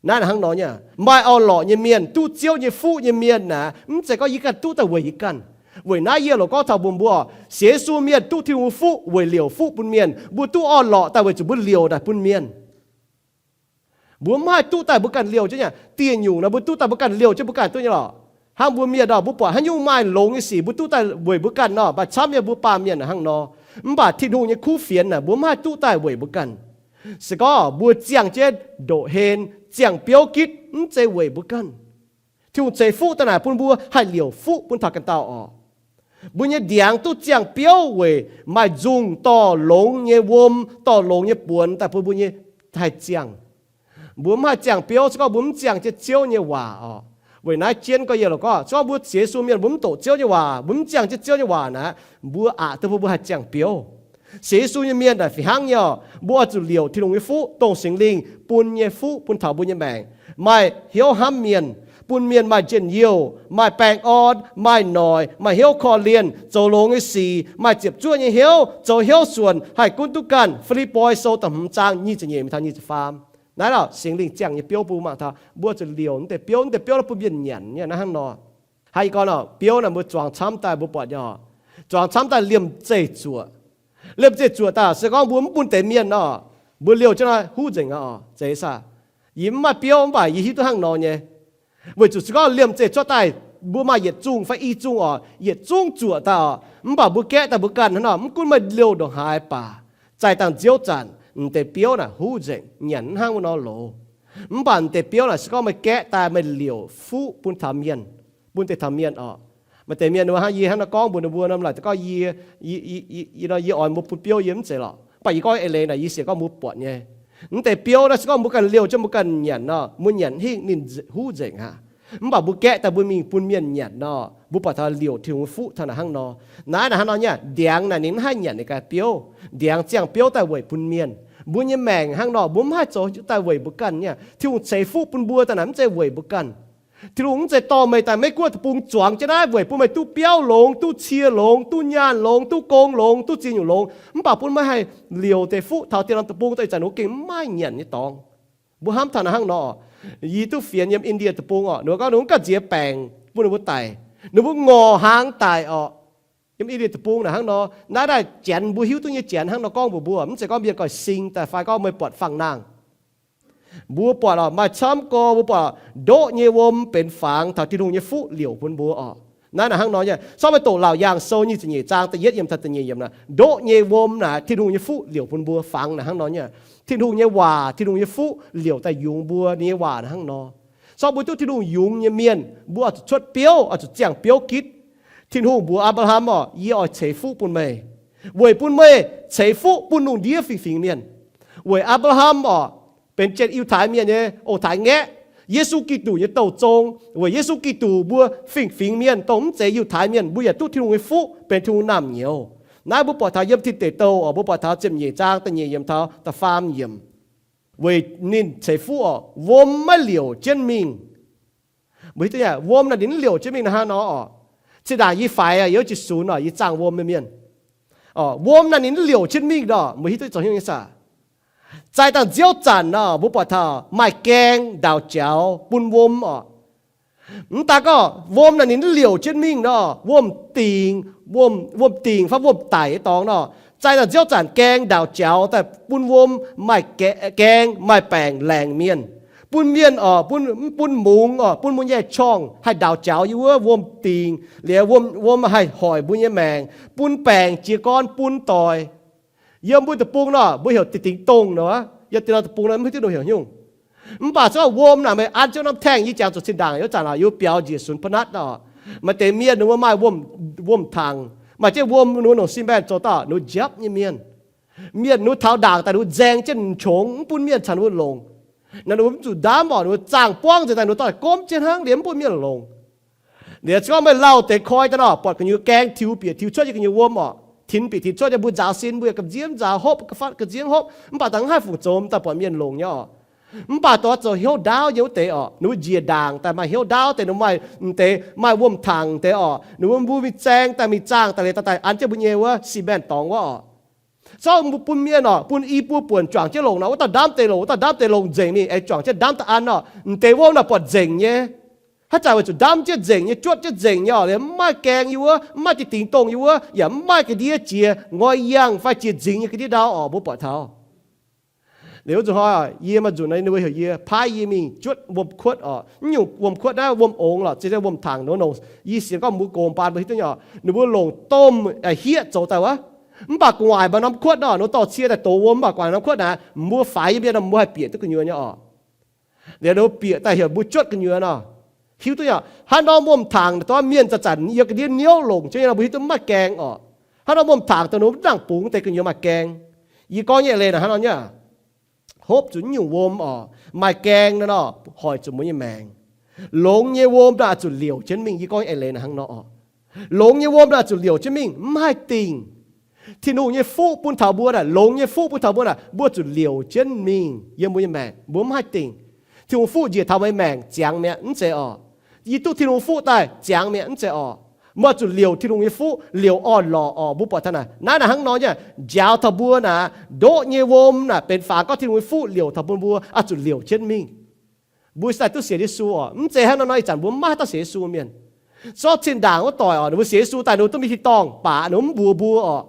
Naaiv hnangv nor nyei, maaih orn-lorqc nyei mienh, duqv Ziouv nyei fuqv nyei mienh naaic, mv zeiz gorngv yie ganh duqv daaih weic yie ganh. Weic naaiv yie loc gorngv taux mbuo, mbuo sienx Yesu mienh duqv Tin-Hungh fuqv weic liouc fuqv bun mienh. Mbuo duqv orn-lorqc daaih weic zuqc mbuo liouc naaic bun mienh. Mbuo mv haih duqv daaih mbuo ganh liouh jienv nyei. Dieh nyungc nor mbuo duqv daaih mbuo ganh liouh jienv mbuo ganh duqv nyei lorqc. Hnangv mbuo mienh nor, mbuo buatc haaix nyungc maaih longx nyei sic mbuo duqv daaih weic mbuo ganh nor, maaih camv nyei mbuo baamh mienh hnangv nor. Mv baac Tin-Hungh nyei kuv fienx naaic mbuo mv haih duqv daaih weic mbuo ganh. Se gorngv mbuo ziangh jienv ndoqc hlen, ziangh biouv gitv, mv zeiz weic mbuo ganh. Tin-Hungh ceix fuqv daaih naaic bun mbuo haih liouc fuqv bun taux ganh dauh orqc. Mbuo nyei ndiangx duqv ziangh biouv weic maaih nzungh dorh longx nyei wuom, dorh longx nyei buonx daaih bun mbuo nyei haih ziangh. Mbuo mv haih ziangh biouv se gorngv mbuo mv ziangh jienv Ziouv nyei waac orqc. Weic naaiv jienv gorngv yie loc gorngv, se gorngv mbuo sienx Yesu mienh mbuo mv doqc Ziouv nyei waac, mbuo mv ziangh jienv Ziouv nyei waac naaic, mbuo aqc duqv bun mbuo haih ziangh biouv. Sienx Yesu nyei mienh naaic fih hnangv nyei orqc. Mbuo oix zuqc liouc Tin-Hungh nyei fuqv, dongh Singx Lingh bun nyei fuqv bun taux mbuo nyei maengc. Maaih hnyouv hnamv mienh, bun mienh maaih njien-youh, maaih baengh orn, maaih noic, maaih hnyouv korv-lienh, zoux longx nyei sic, maaih ziepc zuoqv nyei hnyouv, zoux hnyouv suonc, haih gunv duqv ganh. Fi^lipv^poi Sou da'hmz zaang nyic ziepc nyeic mingh taux nyic ziepc faam. Naaiv lorqc Singx Lingh ziangh nyei biouv bun mbuo mangc taux, mbuo zuqc liouc mv deix biouv, mv deix biouv naaiv bun mienh nyanc nyei naaiv hnangv nor. Hnangv yie gorngv nor, biouv naaic mbuo zuangx camv daaih mbuo buatc nyei orqc. Zuangx camv daaih liemh zeih zuoqc. Liemh zeih zuoqc daaih se gorngv mbuo mv bun deix mienh nor, mbuo liouh jienv nor huv nzengc aqv orqc. Zeiz saah? Yie mv maaih biouv mv baac yie hiuv duqv hnangv nor nyei. Weic zuqc se gorngv liemh zeih cuotv daaih, mbuo maaih yietc zungh fai i zungh orqc, yietc zungv zuoqc daaih orqc, mv baac mbuo gaeqv daaih mbuo ganh hnangv nor, mv gunv maaih liouh ndongc haaix baac, zaaih dangh nziouv zanc m'deix biouv naaic huv nzengc, nyanc mv hnangv wuov nor loz. Mv baac m'deix biouv naaic se gorngv meih gaeqv daaih meih liouc fuqv bun taux mienh, bun deix taux mienh orqc. Maaih deix mienh wuov hnangv yie hnangv nor gorngv mbuox ninh mbuo nor, laaic gorngv yie, yie, yie, yie, yie nor yie oix mbuo bun biouv yie mv zeiz lorqc. Mv baac yie gorngv eix leiz naaic yie sienx gorngv mbuo buatc nyei. Mv deix biouv naaiv se gorngv mbuo ganh liouh jienv mbuo ganh nyanc nor, mbuo nyanc hingh ninh huv nzengc aqv. Mv baac mbuo gaeqv daaih mbuo mingh bun mienh nyanc nor, mbuo buatc taux liouc Tin-Hungh nyei fuqv taux naaic hnangv nor. Naaiv naaic hnangv nor nyei, ndiangx naaic ninh mv haih nyanc ninh ganh biouv. Ndiangx ziangh biouv daaih weic bun mienh. Mbuo nyei maengc hnangv nor, mbuo mv haih zoux daaih weic mbuo ganh nyei. Tin-Hungh ceix fuqv bun mbuo daaih naaic mv zeiz weic mbuo ganh. Tin-Hungh mv zeiz dorh meih daaih Meiv Guoqv deic-bung zuangx jienv naaiv weic bun meih duqv biauv longx, duqv cie longx, duqv nyaanh longx, duqv gong longx, duqv ziex nyungc longx. Mv baac bun meih haih liouc deix fuqv taux dieh norm deic-bung daaih ih zanc ninh gengh mv maaih nyanc nyei dorngx. Mbuo hnamv taux naaic hnangv nor, yie duqv fienx yiem India deic-bung orqc, ninh mbuo gorngv ninh mbuo ganh nziex baengc bun ninh mbuo daic, ninh mbuo ngorc hnaangx daic orqc. Yiem India deic-bung naaic hnangv nor, naaiv daaih janx mbuo hiuv duqv nyei janx hnangv nor gorngv mbuox mbuo, mv zeiz gorngv mienh goiv sing daaih fai gorngv meih buatc fangx nangh. Mbuo buatc orqc, maaih camv gorx mbuo buatc ndoqv nyei wuom benx fangx taux Tin-Hungh nyei fuqv liouc bun mbuo orqc. Naaiv naaic hnangv nor nyei, sortv meih doqc Laauc Yaangh Sou nyic ziepc nyeic zaang da'yietv yiem taux da'nyeic yiem naaic, ndoqv nyei wuom naaic Tin-Hungh nyei fuqv liouc bun mbuo fangx naaic hnangv nor nyei. Tin-Hungh nyei waac, Tin-Hungh nyei fuqv liouc daaih yungz mbuo, ninh nyei waac naaic hnangv nor. Sortv mbuo duqv Tin-Hungh yungz nyei mienh, mbuo oix zuqc cuotv biouv, oix zuqc ziangh biouv gitv. Tin-Hungh mbuox Apc^laa^ham orqc, yie oix ceix fuqv bun meih, weic bun meih ceix fuqv bun lungh ndiev fingx-fingx mienh. Weic Apc^laa^ham orqc, benx jienv Yiutai Mienh nyei ong-taaix-ngaeqv, Yesu Giduc nyei douh zong, weic Yesu Giduc mbuo fingx-fingx mienh dongh mv zeiz Yiutai Mienh mbuo yaac duqv Tin-Hungh nyei fuqv benx Tin-Hungh naamh nyouz. Naaiv mbuo buatc taux yiem Tin Deic Douh orqc, mbuo buatc taux ziepc nyeic zaang da'nyeic yiemc taux da'faam yiemc. Weic ninh ceix fuqv orqc, wuom maiv liouc jienv mingh. Mbuo hiuv duqv nyei, wuom naaic ninh mv liouc jienv mingh naaic hnangv nor orqc. Zinh ndaangc yie faix aqv, yie jiez sunx orqc, yie zaangh wuom nyei mienh. Wuom naaic ninh mv liouc jienv mingh nor, mbuo hiuv duqv zoux hnyouv nyei saah? Zaih dangh nziouv zanc nor, mbuo buatc taux maaih gaeng ndaaux jaux bun wuom orqc. Mv daaih gorngv wuom naaic ninh mv liouc jienv mingh nor, wuom-dingc, wuom-dingc fai wuom-daic nyei dorngx nor, zaih dangh nziouv zanc gaeng ndaaux jaux daaih bun wuom maaih gaeng maaih baengc laengc mienh. Bun mienh orqc, bun mungz orqc, bun mbuo nyei corngh haih ndaaux jaux yiem wuov wuom-dingc liuz, wuom haih hoic mbuo nyei maengc, bun baengc jiez gorn bun doic. Yiem mbuo deic-bung nor, mbuo heuc dingc dingc dongh nor, yiem deix norm deic-bung nor mv hiuv duqv ninh heuc haaix nyungc. Mv baac se gorngv wuom naaic meih an jienv norm taengh, yie jangx zuqc zinh ndaangc wuov zanc nor, yie biaux njiec sunx pa'natv nor, maaih deix mienh ninh mbuo maaih wuom-tangc, maaih jienv wuom ninh mbuo longc cement zoux dauh ninh mbuo njapv nyei mienh. Mienh ninh mbuo taux ndaangc daaih ninh mbuo nzaeng jienv qongx mv bun mienh caux ninh mbuo longc. Naaiv ninh mbuo mv zuqc ndaamv orqc, ninh mbuo zaangh buangv nzengc daaih ninh mbuo dorh gombv jienv hnangv liemh mv bun mienh longc. Liuz se gorngv meih lauh deix koi daaih nor, buatc gu'nyuoz gaeng tiux bieqc tiux cuotv nyei gu'nyuoz wuom orqc, tinx bieqc tinx cuotv nyei, mbuo nzaaux sin, mbuo yaac gamh nziex nzaaux hopv, ga'fatv ga'nziex hopv, mv baac da'faanh haih fungc zoux daaih buatc mienh longc nyei orqc. Mv baac dongh zuqc hnyouv ndaauv nyei wuov deix orqc, ninh mbuo njiec ndaangc daaih maaih hnyouv ndaauv deix, ninh mbuo maaih m'deix maaih wuom-tangc deix orqc, ninh mbuo mbuo mingh zaeng daaih mingh zaangh daaih liuz daaih an jienv mbuo nyei wuov cement dorngx wuov orqc. Zorqv mbuo bun mienh orqc, bun i buo buonc juangc jienv longc nor, wuov dauh ndaamv deix longc, wuov dauh ndaamv deix longc nzengc mingh, aengx juangc jienv ndaamv daaih an orqc, m'deix wuom naaic buatc nzengc nyei. Haaix zanc weic zuqc ndaamv jienv nzengc nyei, juotv jienv nzengc nyei orqc, liemh mv maaih gaeng yiem wuov, mv maaih dingc dingc dongh yiem wuov, yaac mv maaih ga'ndiev jiex ngoi yangh fai jiex nzingx nyei ga'ndiev ndau orqc, mbuo buatc taux. Liuz wuov nzunc hnoi, yie maaih nzunc ninh mbuo heuc yie, paaiv yie mingh juotv wuom-kuotv orqc. Mv nyungc wuom-kuotv naaiv wuom-ongx lorqc, zinh wuom-tangc nor longc. Yie sienx gorngv mbuo gox baan mbuo hiuv duqv nyei orqc, ninh mbuo longc domh hieqv zoux daaih wuov. Mv baac gu'nguaaic maaih norm kuotv nor, ninh mbuo dorh cie daaih dox wuom, mv baac gu'nguaaic norm kuotv naaic, mbuo faix yiem mienh nor mbuo haih bieqc duqv gu'nyuoz nyei orqc. Liuz ninh mbuo bieqc daaih heuc mbuo juotv gu'nyuoz nor, hiuv duqv nyei orqc. Hnangv norm wuom-tangc naaic, dongh mienh zanc-zanc yiem ga'ndiev niouv longc jienv nyei nor, mbuo hiuv duqv mv maaih gaeng orqc. Hnangv norm wuom-tangc dongh ninh mbuo mv nangc bungx deix gu'nyuoz maaih gaeng. Yie gorngv nyei eix leiz naaic hnangv nor nyei. Hopv zuqc nyungc wuom orqc, maaih gaeng nor, hoic zuqc mbuo nyei maengc. Longx nyei wuom naaic zuqc liouc jienv mingh. Yie gorngv eix leiz naaic hnangv nor orqc. Longx nyei wuom naaic zuqc liouc jienv mingh, mv haih dingh. Tin-Hungh nyei fuqv bun taux mbuo naaic, longx nyei fuqv bun taux mbuo naaic, mbuo zuqc liouc jienv mingh yiem mbuo nyei maengc, mbuo mv haih dingh. Tin-Hungh fuqv njiec taux meih maengc ziangx mi'aqv, mv zeiz orqc? Yie duqv Tin-Hungh fuqv daaih ziangx mi'aqv, mv zeiz orqc? Meih zuqc liouc Tin-Hungh nyei fuqv, liouc orn-lorqc orqc. Mbuo buatc taux naaic, naaiv naaic hnangv nor nyei, njaaux taux mbuo naaic, ndoqv nyei wuom naaic benx faaux gorngv Tin-Hungh nyei fuqv liouc taux bun mbuo, oix zuqc liouc jienv mingh. Mbuo se daaih duqv sienx Yesu orqc? Mv zeiz hnangv nor nor, ih zanc mbuo mv maaih haaix dauh sienx Yesu mienh. Zorqv zinh ndaangc wuov doic orqc, ninh mbuo sienx Yesu daaih ninh mbuo duqv mingh tin-dorngh baac ninh mbuo mv mbuox mbuo orqc.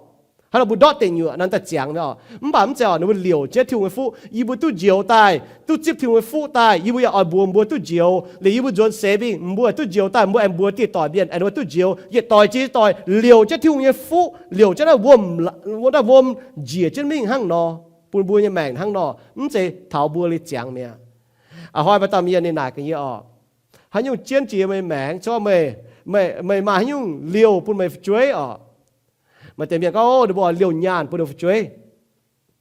Hnangv nor mbuo ndortv deic nyuoqc naaiv daaih ziangx mi'aqv orqc. Mv baac mv zeiz orqc, ninh mbuo liouc jienv Tin-Hungh nyei fuqv. Yie mbuo duqv njoux daaih, duqv zipv Tin-Hungh nyei fuqv daaih, yie mbuo yaac oix mbuox mbuo duqv njoux. Liuz yie mbuo nzuonx seix mingh, mbuo duqv njoux daaih, mbuo aengx mbuox dieh doic mienh aengx ninh mbuo duqv njoux. Yietc doic jiex yietc doic liouc jienv Tin-Hungh nyei fuqv, liouc jienv naaiv wuom, naaiv wuom njiec jienv mingh hnangv nor, bun mbuo nyei maengc hnangv nor, mv zeiz taux mbuo liuz ziangx mi'aqv. A'hnoi maaih dauh mienh ninh naaic gaax yie orqc, haaix nyungc jienv jiex meih maengx, se gorngv meih, meih maaih haaix nyungc liouh bun meih fu'jueiv orqc? Maaih deix mienh gorngv, o, ninh mbuo liouh nyaanh bun ninh fu'jueiv.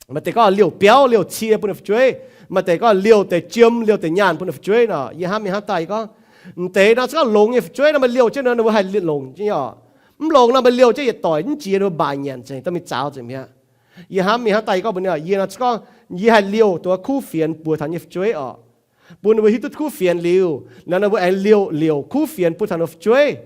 Maaih deix gorngv liouh biauv liouh cie bun ninh fu'jueiv. Maaih deix gorngv liouh deix jiem liouh deix nyaanh bun ninh fu'jueiv nor. Yie hnamv mingh hnamv daaih yie gorngv, m'deix nor se gorngv longx nyei fu'jueiv nor, maaih liouh jienv nor, ninh mbuo haih longx jienv oc. Mv longx nor, maaih liouh jienv yietc doic mv jiex, ninh mbuo mbaaic nyanc nzengc, dorh mingh zaux nzengc mi'aqv. Yie hnamv mingh hnamv daaih yie gorngv mbuox ninh, yie nor se gorngv yie haih liouh duqv kuv fienx buoz taux nyei fu'jueiv oc, bun ninh mbuo hiuv duqv kuv fienx liuz nor, ninh mbuo aengx liouh liouh kuv fienx bun taux ninh fu'jueiv.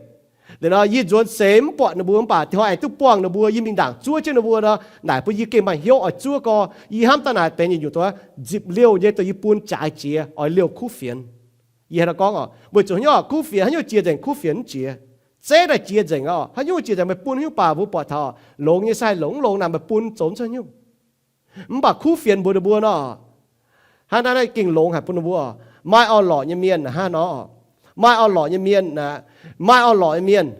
Liuz nor yie nzuonx seix mv buatc ninh mbuo, mv baac dinh hnoi aengx duqv buangh ninh mbuo, yie mingh ndaangc zuov jienv ninh mbuo nor, naaic bun yie gengh maaih hnyouv oix zuov gorx. Yie hnamv daaih naaic benx yietc nyungc doz nzipc liouh nyei dongh yie bun jaaix jiex oix liouh kuv fienx. Yie haaix nor gorngv oc, weic zuqc haaix nyungc kuv fienx, haaix nyungc jiex nzengc kuv fienx mv jiex. Zeiv naaic jiex nzengc oc, haaix nyungc jiex nzengc meih bun haaix nyungc baac mbuo buatc taux longx nyei se haih longx, mv longx naaic meih bun zoux mv cuotv nyungc. Mv baac kuv fienx mbuox ninh mbuo nor, hnangv naaiv naaiv gengh longx haic bun ninh mbuo. Maaih orn-lorqc nyei mienh naaic hnangv nor, maaih orn-lorqc nyei mienh naaic, maaih orn-lorqc nyei mienh,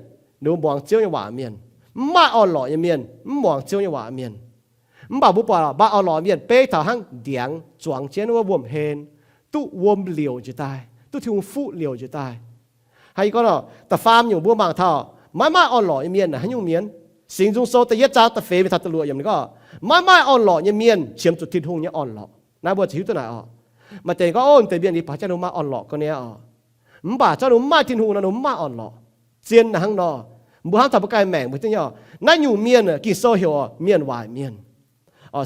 ninh mbuo muangx Ziouv nyei waac mienh. Mv maaih orn-lorqc nyei mienh mv muangx Ziouv nyei waac mienh. Mv baac mbuo buatc maaih orn-lorqc mienh beiv taux hnangv ndiangx zuangx jienv wuov wuom-hlen, duqv wuom liouc njiec daaih, duqv Tin-Hungh fuqv liouc njiec daaih. Hnangv yie gorngv nor, da'faam nyungc mbuo mangc taux maiv maaih orn-lorqc nyei mienh naaic haaix nyungc mienh. Singx Nzung Sou da'yietv zaang da'feix mingh taux da'luoqc yiemc ninh gorngv, maiv maaih orn-lorqc nyei mienh qiemx zuqc Tin-Hungh nyei orn-lorqc. Naaiv mbuo ziouc hiuv duqv naaic oc. Maaih deix gorngv, ov, deix mienh yie baac jangx ninh maaih orn-lorqc ga'naaiv oc, mv baac zorqv ninh maaih Tin-Hungh nor ninh maaih orn-lorqc. Zien naaic hnangv nor, mbuo hnamv taux mbuo ganh maengc mbuo nyei oc, naaiv nyungc mienh Ging-Sou heuc mienh waaic mienh.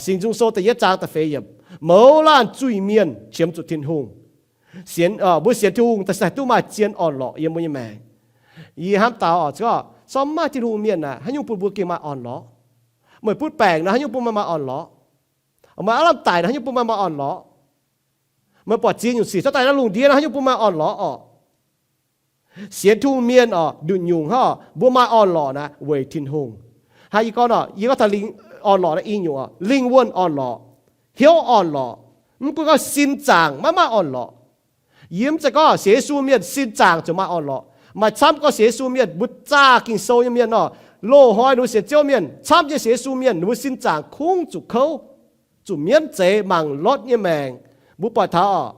Singx Nzung Sou da'yietv zaang da'feix yiemc, mouz laanh zuiz-mienh qiemx zuqc Tin-Hungh. Sienx, mbuo sienx Tin-Hungh daaih se haih duqv maaih zien orn-lorqc yiem mbuo nyei maengc. Yie hnamv daux oc, zorqv mv maaih Tin-Hungh mienh naaic haaix nyungc bun mbuo gengh maaih orn-lorqc? Meih butv baengc nor haaix nyungc bun meih maaih orn-lorqc? Meih aav lamh daic nor haaix nyungc bun meih maaih orn-lorqc? Meih buatc ziex nyungc sic cuotv daaih naaiv lungh ndiev nor haaix nyungc bun maaih orn-lorqc oc? Sienx Tin-Hungh mienh oc, nduqc nyungc hnangv mbuo maaih orn-lorqc naaic weic Tin-Hungh. Hnangv yie gorngv nor, yie gorngv taux lingh, orn-lorqc naaiv i nyungc oc, lingh wuonh orn-lorqc, hnyouv orn-lorqc. Mv gunv gorngv sin zaangc maiv maaih orn-lorqc. Yie mv zeiz gorngv sienx Yesu mienh sin zaangc ziouc maaih orn-lorqc. Maaih camv gorngv sienx Yesu mienh, mbuo zaah Ging-Sou nyei mienh nor, loz-hnoi ninh mbuo sienx Ziouv mienh, camv nyei sienx Yesu mienh, ninh mbuo sin zaangc kungx zuqc kouv, zuqc mienv zeix mangc Lotv nyei maengc. Mbuo buatc taux oc,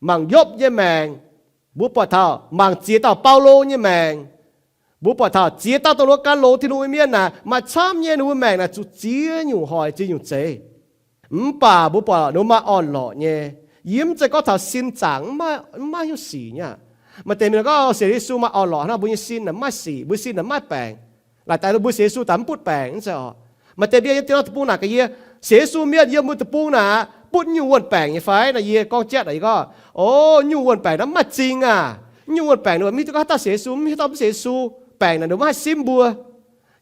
mangc Yopv nyei maengc. Mbuo buatc taux mangc ziex dauh Baulo nyei maengc. Mbuo buatc taux ziex dauh dongh wuov gan longx Tin-Hungh nyei mienh naaic, maaih camv nyei ninh mbuo maengc naaic zuqc ziex nyungc hoic ziex nyungc zeix. Mv baac mbuo buatc ninh mbuo maaih orn-lorqc nyei. Yie mv zeiz gorngv taux sin zaangc mv maaih hnyouv sic nyei aqv. Maaih deix mienh gorngv sienx Yesu maaih orn-lorqc hnangv, mbuo nyei sin naaic mv maaih sic, mbuo sin naaic mv maaih baengc. Laaic daaih mbuo sienx Yesu daaih mv butv baengc, mv zeiz oc. Maaih deix mienh yiem diex norm deic-bung naaic gaax yie, sienx Yesu mienh yiem mbuo deic-bung naaic butv nyungc wuonh baengc nyei fai? Naaic yie gorngv jatv naaic yie gorngv, o, nyungc wuonh baengc naaiv mv maaih zing aac. Nyungc wuonh baengc ninh mbuo mv hiuv duqv gorngv haaix dauh sienx Yesu, mv hiuv dauh mv sienx Yesu, baengc naaic ninh mbuo mv maaih simv mbuo.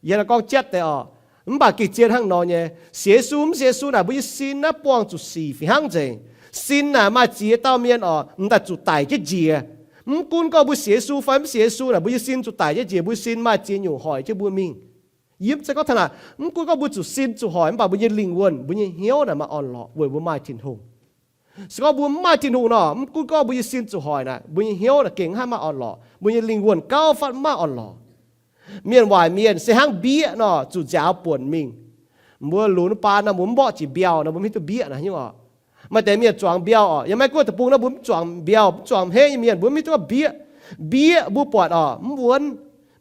Yie naaiv gorngv jatv deix oc. Mv baac gengh zien hnangv nor nyei. Sienx Yesu mv sienx Yesu naaic mbuo nyei sin naaiv buangh zuqc sic fih hnangv nzengc. Sin naaic maaih ziex dauh mienh oc, m'daaih zuqc daic jienv njiec. Mv gunv gorngv mbuo sienx Yesu fai mv sienx Yesu naaic, mbuo nyei sin zuqc daic jienv njiec, mbuo sin maaih ziex nyungc hoic jienv mbuo mingh. Yie mv zeiz gorngv taux naaic, mv gunv gorngv mbuo zuqc sin zuqc hoic, mv baac mbuo nyei lingh wuonh, mbuo nyei hnyouv naaic maaih orn-lorqc weic mbuo maaih Tin-Hungh. Se gorngv mbuo mv maaih Tin-Hungh nor, mv gunv gorngv mbuo nyei sin zuqc hoic naaic, mbuo nyei hnyouv naaic gengh maiv maaih orn-lorqc, mbuo nyei lingh wuonh gauh fatv maiv orn-lorqc. Mienh waaic mienh se hnangv mbieqv nor, zuqc nziaaux buonc mingh. Mbuo lunx baan nor mbuo mv mborqv jiex mbiauh nor mbuo mv hiuv duqv mbieqv naaic nyungc oc. Maaih deix mienh zuangx mbiauh oc, yiem Meiv Guoqv deic-bung nor mbuo mv zuangx mbiauh, mv zuangx hmeiv nyei mienh mbuo mv hiuv duqv mbieqv. Mbieqv mbuo buatc oc, mv wuonv.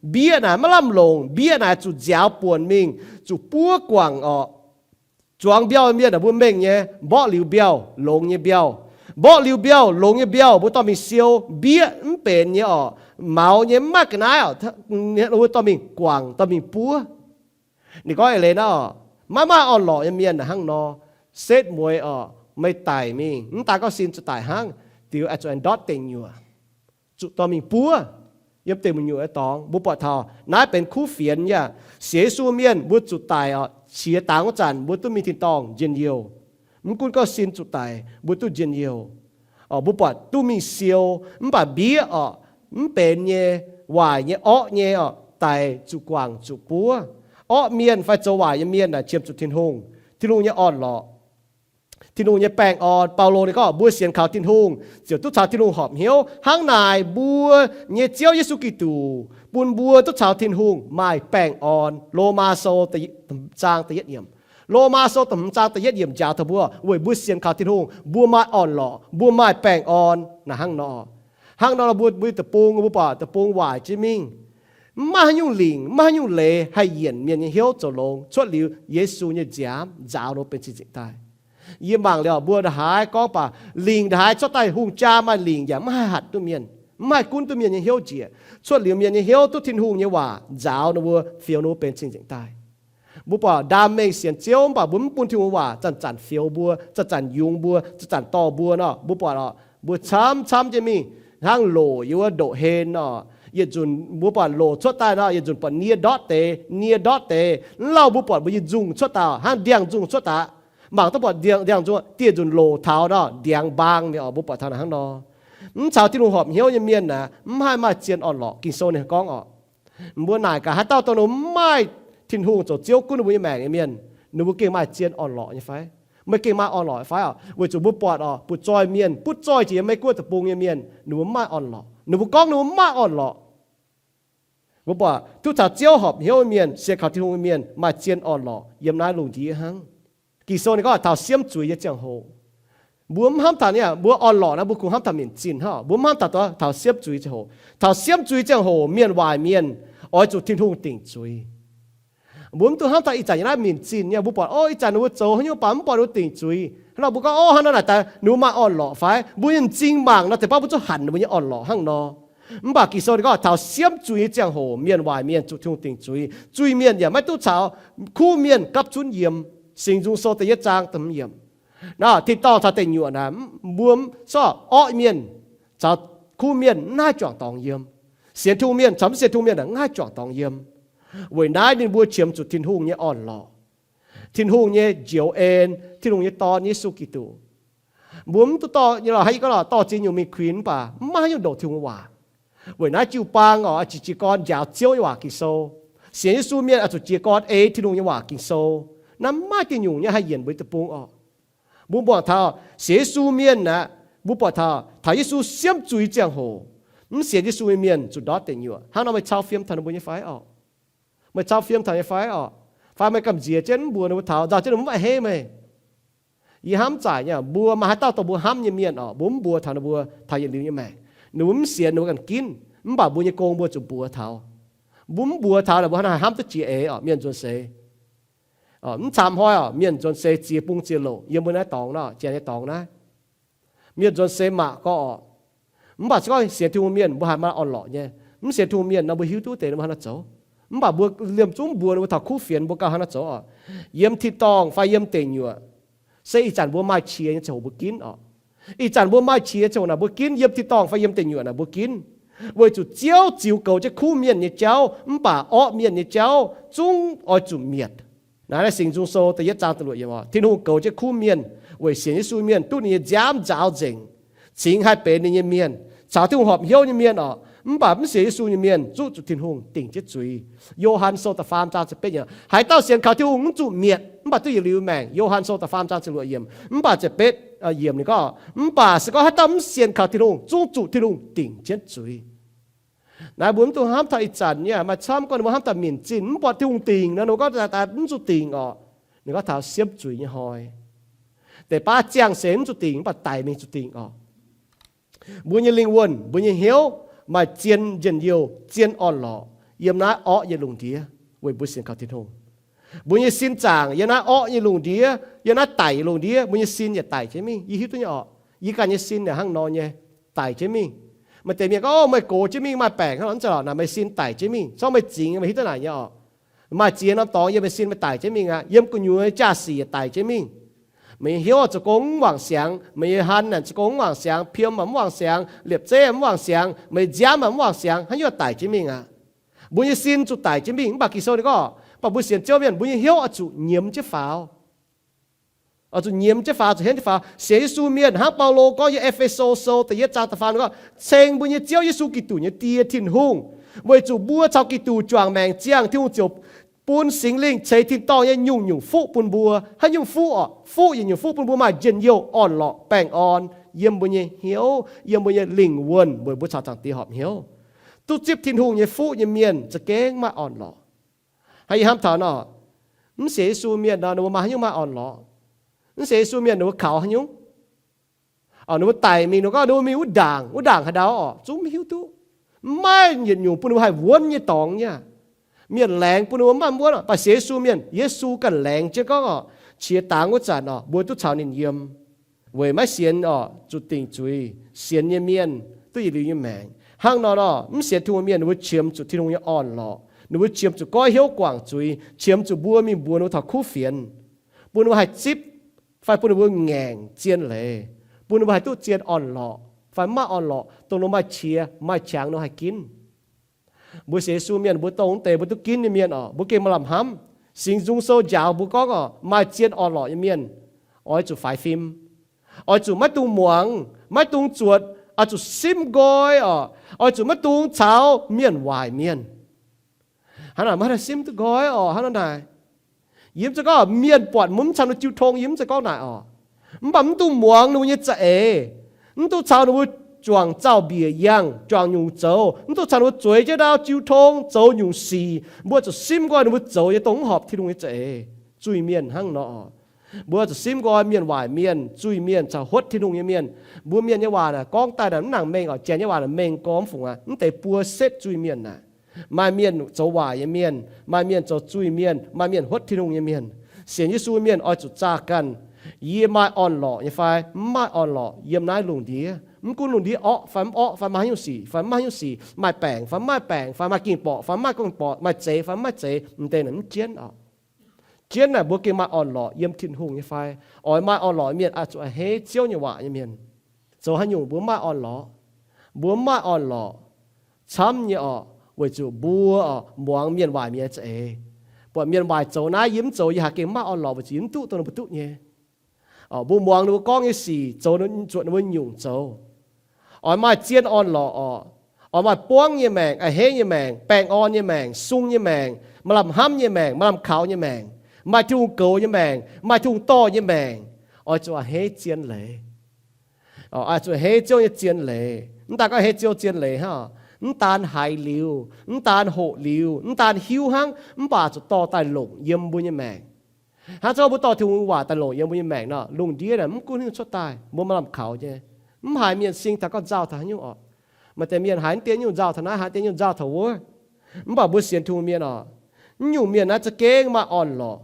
Mbieqv naaic maiv lamh longc, mbieqv naaic zuqc nziaaux buonc mingh, zuqc buov guangc oc. Zuangx mbiauh mienh naaic mbuo mengh nyei, mborqv liuz mbiauh, longx nyei mbiauh. Mborqv liuz mbiauh, longx nyei mbiauh, mbuo dorh mingh siou, mbieqv mv benx nyei oc, maux nyei mv maaih ga'naaiv oc, mbuo dorh mingh guangc, dorh mingh buov. Ninh gorngv eix leiz nor, maiv maaih orn-lorqc nyei mienh naaic hnangv nor, setv mueiz oc, meih daic mingh, mv daan gorngv sin zuqc daic hnangv, diuc aengx zuqc aengx ndortv deic nyuoqc, zuqc dorh mingh buov. Yiem deic nyuoqc nyei dorngx mbuo buatc taux naaiv benx kuv fienx yaac sienx Yesu mienh mbuo zuqc daic oc, qiex dangx wuov zanc mbuo duqv mingh tin-dorngh njien-youh. Mv gunv gorngv sin zuqc daic mbuo duqv njien-youh. Mbuo buatc duqv mingh siou, mv baac mbieqv oc, mv benx nyei, waaic nyei, orqv nyei oc, daic zuqc guangc zuqc buov. Orqv mienh fai zoux waaic nyei mienh naaic qiemx zuqc Tin-Hungh, Tin-Hungh nyei orn-lorqc, Tin-Hungh nyei baengh orn. Baulo ninh gorngv mbuo sienx kaux Tin-Hungh ziouc duqv caux Tin-Hungh horpc hnyouv. Hnangv naaic mbuo nyei Ziouv Yesu Giduc bun mbuo duqv caux Tin-Hungh maaih baengh orn. Lomaa Sou zaang da'yietv yiemc, Lomaa Sou da'hmz zaang da'yietv yiemc njaaux taux mbuo, weic mbuo sienx kaux Tin-Hungh mbuo maaih orn-lorqc, mbuo maaih baengh orn naaic hnangv nor. Hnangv nor mbuo, mbuo deic-bung, mbuo buatc deic-bung waaic jienv mingh. Mv maaih haaix nyungc lingc, mv maaih haaix nyungc leiz haih yienc mienh nyei hnyouv zoux longx cuotv liuz Yesu nyei nziaamv nzaaux ninh mbuo benx cing-nzengc daaih. Yie mangc liuz mbuo ndongc haaix gorngv baac lingc ndongc haaix cuotv daaih, hungh jaa maaih lingc yaac mv haih hatc duqv mienh, mv haih gunv duqv mienh nyei hnyouv njiec. Cuotv liuz mienh nyei hnyouv duqv Tin-Hungh nyei waac nzaaux ninh mbuo, fioux ninh mbuo benx cing-nzengc daaih. Mbuo buatc ndaam mengh sienx Ziouv mv baac mbuo mv bun Tin-Hungh waac zanc-zanc fioux mbuo, zanc-zanc yungz mbuo, zanc-zanc dorh mbuo nor, mbuo buatc oc, mbuo camv camv jienv mingh hnangv loc yiem wuov ndoqv-hlen nor. Yietc nzunc mbuo buatc loc cuotv daaih nor, yietc nzunc buatc nie ndortv deix, nie ndortv deix. Mv lauh mbuo buatc mbuo nyei nzungh cuotv daaih hnangv ndiangx-nzungh cuotv daaih. Mangc duqv buatc ndiangx-nzungh, dieh nzunc loc taux nor, ndiangx mbaang mi'aqv oc. Mbuo buatc taux naaic hnangv nor. Mv caux Tin-Hungh horpc hnyouv nyei mienh aeqv, mv haih maaih zien orn-lorqc. Ging-Sou ninh gorngv oc, mbuo naaic gaax, haaix dauh dongh ninh mbuo mv maaih Tin-Hungh zoux Ziouv gunv ninh mbuo nyei maengc nyei mienh, ninh mbuo gengh maaih zien orn-lorqc nyei fai? Meih gengh maaih orn-lorqc fai oc? Weic zuqc mbuo buatc oc, butv-zoih mienh, butv-zoih jiex yiem Meiv Guoqv deic-bung nyei mienh, ninh mbuo mv maaih orn-lorqc. Ninh mbuo gorngv ninh mbuo mv maaih orn-lorqc. Mbuo buatc duqv caux Ziouv horpc hnyouv nyei mienh, sienx kaux Tin-Hungh nyei mienh maaih zien orn-lorqc yiem naaiv lungh ndiev hnangv. Ging-Sou ninh gorngv taux siemv zuiz nyei ziangh hoc, mbuo mv hnamv taux, mbuo orn-lorqc naaiv mbuo kungx hnamv taux minc zinh hnangv, mbuo mv hnamv taux, taux siemv zuiz ziangh hoc. Taux siemv zuiz ziangh hoc mienh waaic mienh oix zuqc Tin-Hungh dingc zuiz. Mbuo mv dungx hnamv taux ih zanc yiem naaiv minc zinh nyei, mbuo buatc, o, ih zanc ninh mbuo zoux haaix nyungc baac mv buatc ninh mbuo dingc zuiz. Hnangv nor mbuo gorngv, o, hnangv nor naaic daaih ninh mbuo maaih orn-lorqc fai? Mbuo nyei m'zing mangc nor, deix baav mbuo zuqc hanc ninh mbuo nyei orn-lorqc hnangv nor. Mv baac Ging-Sou ninh gorngv taux siemv zuiz nyei ziangh hoc mienh waaic mienh zuqc Tin-Hungh dingc zuiz. Zuiz-mienh yaac maiv duqv caux kuv mienh gapv zunv yiem. Singx Nzung Sou da'yietv zaang da'hmz yiemc. Naaiv tin-dorngh caux deic nyuoqc naaic, mbuo sortv orqv mienh caux kuv mienh mv haih juangc dorngx yiem. Sienx Tin-Hungh mienh caux mv sienx Tin-Hungh mienh mv haih juangc dorngx yiem. Weic naaiv ninh mbuo qiemx zuqc Tin-Hungh nyei orn-lorqc, Tin-Hungh nyei njoux en, Tin-Hungh nyei Dorn, Yesu Giduc. Mbuo mv duqv dorh nyei lorqc, haaix yie gorngv lorqc, dorh ziex nyungc mingh kuinx mv baac mv maaih haaix nyungc ndoqc Tin-Hungh waac. Weic naaiv jiu-baang oc, oix zuqc jiez gorn njaaux Ziouv nyei waac Ging-Sou. Sienx Yesu mienh oix zuqc jiez gorn ei Tin-Hungh nyei waac Ging-Sou. Naaiv mv maaih diuh nyungc nyei haih yienc mbuo nyei deic-bung oc. Mbuo buatc taux sienx Yesu mienh aeqv, mbuo buatc taux, taux Yesu siemv zuiz ziangh hoc, mv sienx Yesu nyei mienh zuqc ndortv deic nyuoqc. Hnangv nor meih cau fiem taux ninh mbuo nyei fai oc? Meih cau fiem taux nyei fai oc? Fai meih gamh nziex jienv mv mbuox ninh mbuo taux, nzauh jienv ninh mbuo mv a'hneiv meih? Yie hnamv zaaic nyei, mbuo maaih haaix dauh dongh mbuo hnamv nyei mienh oc, mbuo mv mbuox taux ninh mbuo taux yietc liuz nyei maengc, ninh mbuo mv sienx ninh mbuo ganh ginv, mv baac mbuo nyei gong mbuo zuqc mbuox taux. Mbuo mv mbuox taux, ninh mbuo hnangv naaic hnamv duqv jiex eix oc, mienh nzuonx seix. Mv camv hnoi oc, mienh nzuonx seix ziex bung ziex louc yiem mbuo naaiv dorngx nor, janx nyei dorngx naaiv. Mienh nzuonx seix mangc gorx oc. Mv baac se gorngv sienx Tin-Hungh mienh mbuo haih maaih orn-lorqc nyei. Mv sienx Tin-Hungh mienh nor mbuo hiuv duqv deix ninh mbuo hnangv haaix nor zoux. Mv baac mbuo liemh zungv mbuox ninh mbuo taux kuv fienx mbuo gauh hnangv nor zoux oc. Yiem tin-dorngh fai yiem deic nyuoqc, se ih zanc mbuo maaih qiex nyei ziangh hoc mbuo ginv oc. Ih zanc mbuo maaih qiex ziangh hoc naaic mbuo ginv, yiem tin-dorngh fai yiem deic nyuoqc naaic mbuo ginv. Weic zuqc Ziouv ziux goux jienv kuv mienh nyei jauv, mv baac orqv mienh nyei jauv zungv oix zuqc mietc. Naaiv Singx Nzung Sou da'yietv zaang da'luoqc yiemc oc, Tin-Hungh goux jienv kuv mienh weic sienx Yesu mienh duqv ninh nyei nziaamv nzaaux nzengc, cingx haih benx ninh nyei mienh, caux Tin-Hungh horpc hnyouv nyei mienh oc. Mv baac mv sienx Yesu nyei mienh zungv zuqc Tin-Hungh dingc jienv zuiz. Yo^han Sou da'faam zaang ziepc betv yiemc, haaix dauh sienx kaux Tin-Hungh mv zuqc mietc, mv baac duqv yietc liuz maengc. Yo^han Sou da'faam zaang ziepc luoqc yiemc, mv baac ziepc betv yiemc ninh gorngv, mv baac se gorngv haaix dauh mv sienx kaux Tin-Hungh zungv zuqc Tin-Hungh dingc jienv zuiz. Naaiv mbuo mv dungx hnamv taux ih zanc nyei, maaih camv gorngv ninh mbuo hnamv taux minc zinh mv buatc Tin-Hungh dingc nor, ninh mbuo gorngv daaih mv zuqc dingc oc. Ninh gorngv taux siemv zuiz nyei hnoi, deix baav ziangh seix mv zuqc dingc, mv baac daic mingh zuqc dingc oc. Mbuo nyei lingh wuonh, mbuo nyei hnyouv maaih zien njien-youh, zien orn-lorqc yiem naaiv orqv nyei lungh ndiev weic mbuo sienx kaux Tin-Hungh. Mbuo nyei sin zaangc yiem naaiv orqv nyei lungh ndiev, yiem naaiv daic nyei lungh ndiev, mbuo nyei sin yaac daic jienv mingh. Yie hiuv duqv nyei oc, yie ganh nyei sin yaac hnangv nor nyei, daic jienv mingh. Maaih deix mienh gorngv, o, meih gox jienv mingh maaih baengc hnangv nor, mv zeiz lorqc, naaic meih sin daic jienv mingh. Corc meih zingx meih hiuv duqv naaic nyei oc. Maaih ziex norm dorngx yiem meih sin meih daic jienv mingh aqv. Yiem gu'nyuoz jaa-sic yaac daic jienv mingh. Meih nyei hnyouv zuqc gong mv wangc siangx, meih nyei han naaic zuqc gong mv wangc siangx, piem mv wangc siangx, liepc zeiv mv wangc siangx, meih nziaamv mv wangc siangx, haaix nyungc daic jienv mingh aqv. Mbuo nyei sin zuqc daic jienv mingh. Mv baac Ging-Sou ninh gorngv, mv baac mbuo sienx Ziouv mienh, mbuo nyei hnyouv oix zuqc nyiemz jienv faaux, oix zuqc nyiemz jienv faaux, zuqc henv jienv faaux. Sienx Yesu mienh hnangv Baulo gorngv yiem E^fe^so Sou da'yietv zaang da'faam gorngv, ceng mbuo nyei Ziouv Yesu Giduc nyei Die Tin-Hungh, weic zuqc mbuo caux Giduc juangc maengc ziangh, Tin-Hungh ziouc bun Singx Lingh ceix tin-dorngh nyei nyungc-nyungc fuqv bun mbuo. Haaix nyungc fuqv oc? Fuqv yietc nyungc fuqv bun mbuo maaih njien-youh, orn-lorqc, baengh orn yiem mbuo nyei hnyouv, yiem mbuo nyei lingh wuonh, weic mbuo caux Zaangc Diex horpc hnyouv. Duqv zipv Tin-Hungh nyei fuqv nyei mienh za'gengh maaih orn-lorqc. Hnangv yie hnamv taux nor, mv sienx Yesu mienh nor, ninh mbuo maaih haaix nyungc maaih orn-lorqc? Mv sienx Yesu mienh ninh mbuo kaux haaix nyungc? Ninh mbuo daic mingh, ninh mbuo gorngv ninh mbuo mingh wuov ndaangc, wuov ndaangc haaix ndau oc, zungv mv hiuv duqv. Mv maaih yietc nyungc bun ninh mbuo haih wuonv nyei dorngx nyei. Mienh laengz bun ninh mbuo maiv wuonv oc. Baac sienx Yesu mienh, Yesu ganh laengz jienv gorngv oc, qiex dangx wuov zanc oc, mbuo duqv caux ninh yiem. Weic maiv sienx oc, zuqc dingc zuiz. Sienx nyei mienh duqv yietc liuz nyei maengc. Hnangv nor nor, mv sienx Tin-Hungh mienh ninh mbuo qiemx zuqc Tin-Hungh nyei orn-lorqc. Ninh mbuo qiemx zuqc goiv hnyouv guangc zuiz, qiemx zuqc mbuo mingh mbuox ninh mbuo taux kuv fienx, bun ninh mbuo haih zipv, fai bun ninh mbuo ngaengc zien leiz, bun ninh mbuo haih duqv zien orn-lorqc fai maaih orn-lorqc, dongh ninh maaih qiex maaih qangx ninh haih ginv. Mbuo sienx Yesu mienh mbuo dongh wuov deix mbuo duqv ginv nyei mienh oc, mbuo gengh maaih lamh hnamv. Singx Nzung Sou njaaux mbuo gorngv oc, maaih zien orn-lorqc nyei mienh oix zuqc faix fim, oix zuqc maiv dungx muangx, maiv dungx zuotc, oix zuqc simv nqoi oc, oix zuqc maiv dungx caux mienh waaic mienh. Hnangv naaic maiv haih simv duqv nqoi oc, hnangv nor naaic. Yie mv zeiz gorngv mienh buatc mv caux ninh jiu tong, yie mv zeiz gorngv naaic oc. Mv baac mv dungx muangx ninh mbuo nyei za'eix. Mv dungx caux ninh mbuo juangc zaux-mbiec yangh, juangc nyungc zoux. Mv dungx caux ninh mbuo zueiz jienv ndau jiu tong, zoux nyungc sic. Mbuo zuqc simv nqoi ninh mbuo zoux nyei dongh mv horpc Tin-Hungh nyei za'eix. Zuiz-mienh hnangv nor oc. Mbuo zuqc simv nqoi mienh waaic mienh, zuiz-mienh caux huotv Tin-Hungh nyei mienh. Mbuo mienh nyei waac naaic gorngv daaih naaic mv nangc mengh oc, janx nyei waac naaic mengh gormx fungc aqv, mv deix buo setv zuiz-mienh naaic. Maaih mienh zoux waaic nyei mienh, maaih mienh zoux zuiz-mienh, maaih mienh huotv Tin-Hungh nyei mienh. Sienx Yesu mienh oix zuqc zaah ganh, yie maaih orn-lorqc nyei fai mv maaih orn-lorqc yiem naaiv lungh ndiev. Mv gunv lungh ndiev orqv fai mv orqv, fai maaih haaix nyungc sic fai mv maaih haaix nyungc sic, maaih baengc fai mv maaih baengc, fai maaih ging-borqc fai mv maaih ging-borqc, maaih zeix fai mv maaih zeix, m'deix naaic mv jienv oc. Jienv naaic mbuo gengh maaih orn-lorqc yiem Tin-Hungh nyei fai? Oix maaih orn-lorqc mienh oix zuqc a'hneiv Ziouv nyei waac nyei mienh. Zoux haaix nyungc mbuo mv maaih orn-lorqc? Mbuo mv maaih orn-lorqc camv nyei oc, weic zuqc mbuo oc muangx mienh waaic mienh nyei za'eix. Buatc mienh waaic zoux naaiv yie mv zoux, yie haiz gengh mv maaih orn-lorqc weic zuqc yie mv duqv dongh ninh mbuo duqv nyei. Oc, mbuo muangx ninh mbuo gorngv nyei sic, zoux zuotc ninh mbuo nyungc zoux. Oix maaih zien orn-lorqc oc. Oix maaih buangv nyei maengc, a'hneiv nyei maengc, baengh orn nyei maengc, sung nyei maengc, maaih lamh hnamv nyei maengc, maaih lamh kaux nyei maengc, maaih Tin-Hungh goux nyei maengc, maaih Tin-Hungh dorh nyei maengc. Oix zuqc a'hneiv zien leiz. Oix zuqc a'hneiv Ziouv nyei zien leiz. Mv daan gorngv a'hneiv Ziouv zien leiz hnangv, mv daan haiz liuz, mv daan hoqc liuz, mv daan hiuv hnangv, mv baac zuqc dorh daaih longc yiem mbuo nyei maengc. Hnangv zanc mbuo dorh Tin-Hungh waac daaih longc yiem mbuo nyei maengc nor, lungh ndiev naaic mv gunv haaix nyungc cuotv daaih, mbuo maaih lamh kaux nyei. Mv haiz mienh sing taux gorngv nzauh taux haaix nyungc oc. Maaih deix mienh haiz mv dien nyungc nzauh taux naaiv, haiz dien nyungc nzauh taux wuov. Mv baac mbuo sienx Tin-Hungh mienh oc, mv nyungc mienh naaiv za'gengh maaih orn-lorqc,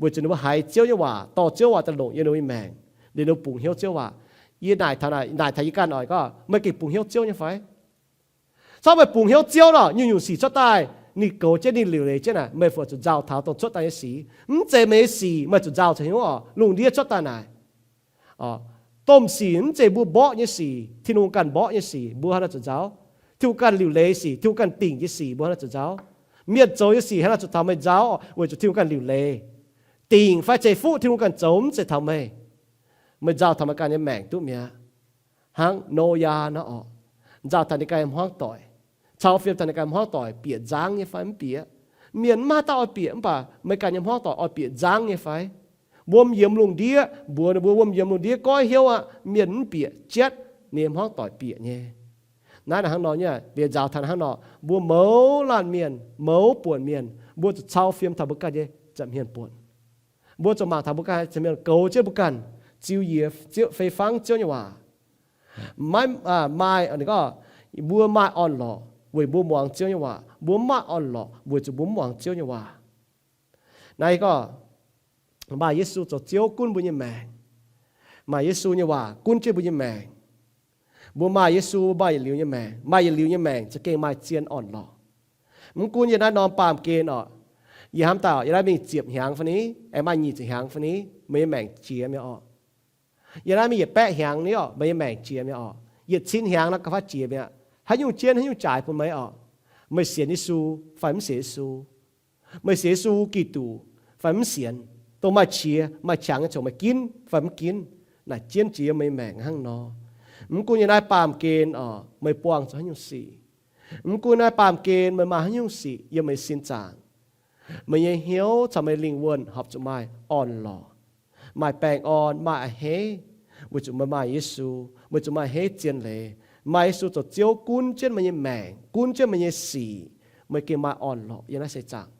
weic zuqc ninh mbuo haiz Ziouv nyei waac, dorh Ziouv waac daaih longc yiem ninh mbuo nyei maengc, liuz ninh mbuo bungx hnyouv Ziouv waac. Yie naaic taux, naaic taux yie ganh oc, gorngv meih gengh bungx hnyouv Ziouv nyei fai? Corc meih bungx hnyouv Ziouv nor, nyungc-nyungc sic cuotv daaih, ninh goux jienv, ninh liuc leiz jienv naaic, meih fu zuqc nzauh taux dongh cuotv daaih nyei sic. Mv zeiz meih nyei sic meih zuqc nzauh taux hnyouv oc. Lungh ndiev cuotv daaih naaic, domh sic mv zeiz mbuo mborqv nyei sic, Tin-Hungh ganh mborqv nyei sic, mbuo haaix nor zuqc nzauh? Tin-Hungh ganh liuc leiz sic, Tin-Hungh ganh dingc nyei sic, mbuo haaix nor zuqc nzauh? Mienh zoux nyei sic haaix nor zuqc taux meih nzauh? Weic zuqc Tin-Hungh ganh liuc leiz, dingc fai ceix fuqv Tin-Hungh ganh zoux, mv zeiz taux meih. Meih nzauh taux meih ganh nyei maengc duqv mi'aqv. Hnangv Noyaa nor oc, nzauh taux ninh ganh nyei hmuangv doic, cau fiem taux ninh ganh nyei hmuangv doic, bieqc nzangv nyei fai mv bieqc? Mienh mv maaih dauh oix bieqc, mv baac meih ganh nyei hmuangv doic oix bieqc nzangv nyei fai? Wuom yiemx lungh ndiev, mbuox ninh mbuo wuom yiemx lungh ndiev goiv hnyouv aqv, mienh mv bieqc, jatv ninh nyei hmuangv doic bieqc nyei. Naaiv naaic hnangv nor nyei, liuz nzauh taux hnangv nor, mbuo mouz laanh mienh, mouz buonc mienh, mbuo zuqc cau fiem taux mbuo ganh nyei nza'hmien buonc. Mbuo zuqc mangc taux mbuo ganh nza'hmien goux jienv mbuo ganh, ziux yie fei fangv Ziouv nyei waac. Maiv maaih, ninh gorngv, mbuo maaih orn-lorqc weic mbuo muangx Ziouv nyei waac. Mbuo mv maaih orn-lorqc weic zuqc mbuo mv muangx Ziouv nyei waac. Naaiv gorngv maaih Yesu zoux Ziouv gunv mbuo nyei maengc. Maaih Yesu nyei waac gunv jienv mbuo nyei maengc. Mbuo maaih Yesu, maaih yietc liuz nyei maengc. Maaih yietc liuz nyei maengc za'gengh maaih zien orn-lorqc. Mv gunv yie naaiv norm baamh gen oc, yie hnamv daaih yie naaiv mingh ziepc hnyangx fai ni, aengx maaih nyic ziepc hnyangx fai ni, meih nyei maengc jiex mi'aqv oc. Yie naaiv mingh yietc baeqv hnyangx ni oc, meih nyei maengc jiex mi'aqv oc. Yietc cin hnyangx nor gauh faaux jiex mi'aqv. Haaix nyungc jienv haaix nyungc jaaix bun meih oc. Meih sienx Yesu fai mv sienx Yesu? Meih sienx Yesu Giduc fai mv sienx? Dongh maaih qiex maaih qangx nyei congx meih ginv fai mv ginv, naaic jienv jiex yiem meih nyei maengc hnangv nor. Mv gunv yie naaiv baamh gen oc, meih buangh zuqc haaix nyungc sic, mv gunv naaiv baamh gen meih maaih haaix nyungc sic yiem meih sin zaangc, meih nyei hnyouv caux meih lingh wuonh horpc zuqc maaih orn-lorqc, maaih baengh orn, maaih a'hneiv, weic zuqc meih maaih Yesu, weic zuqc maaih a'hneiv zien leiz, maaih Yesu zoux Ziouv gunv jienv meih nyei maengc, gunv jienv meih nyei sic, meih gengh maaih orn-lorqc yiem naaiv seix zaangc.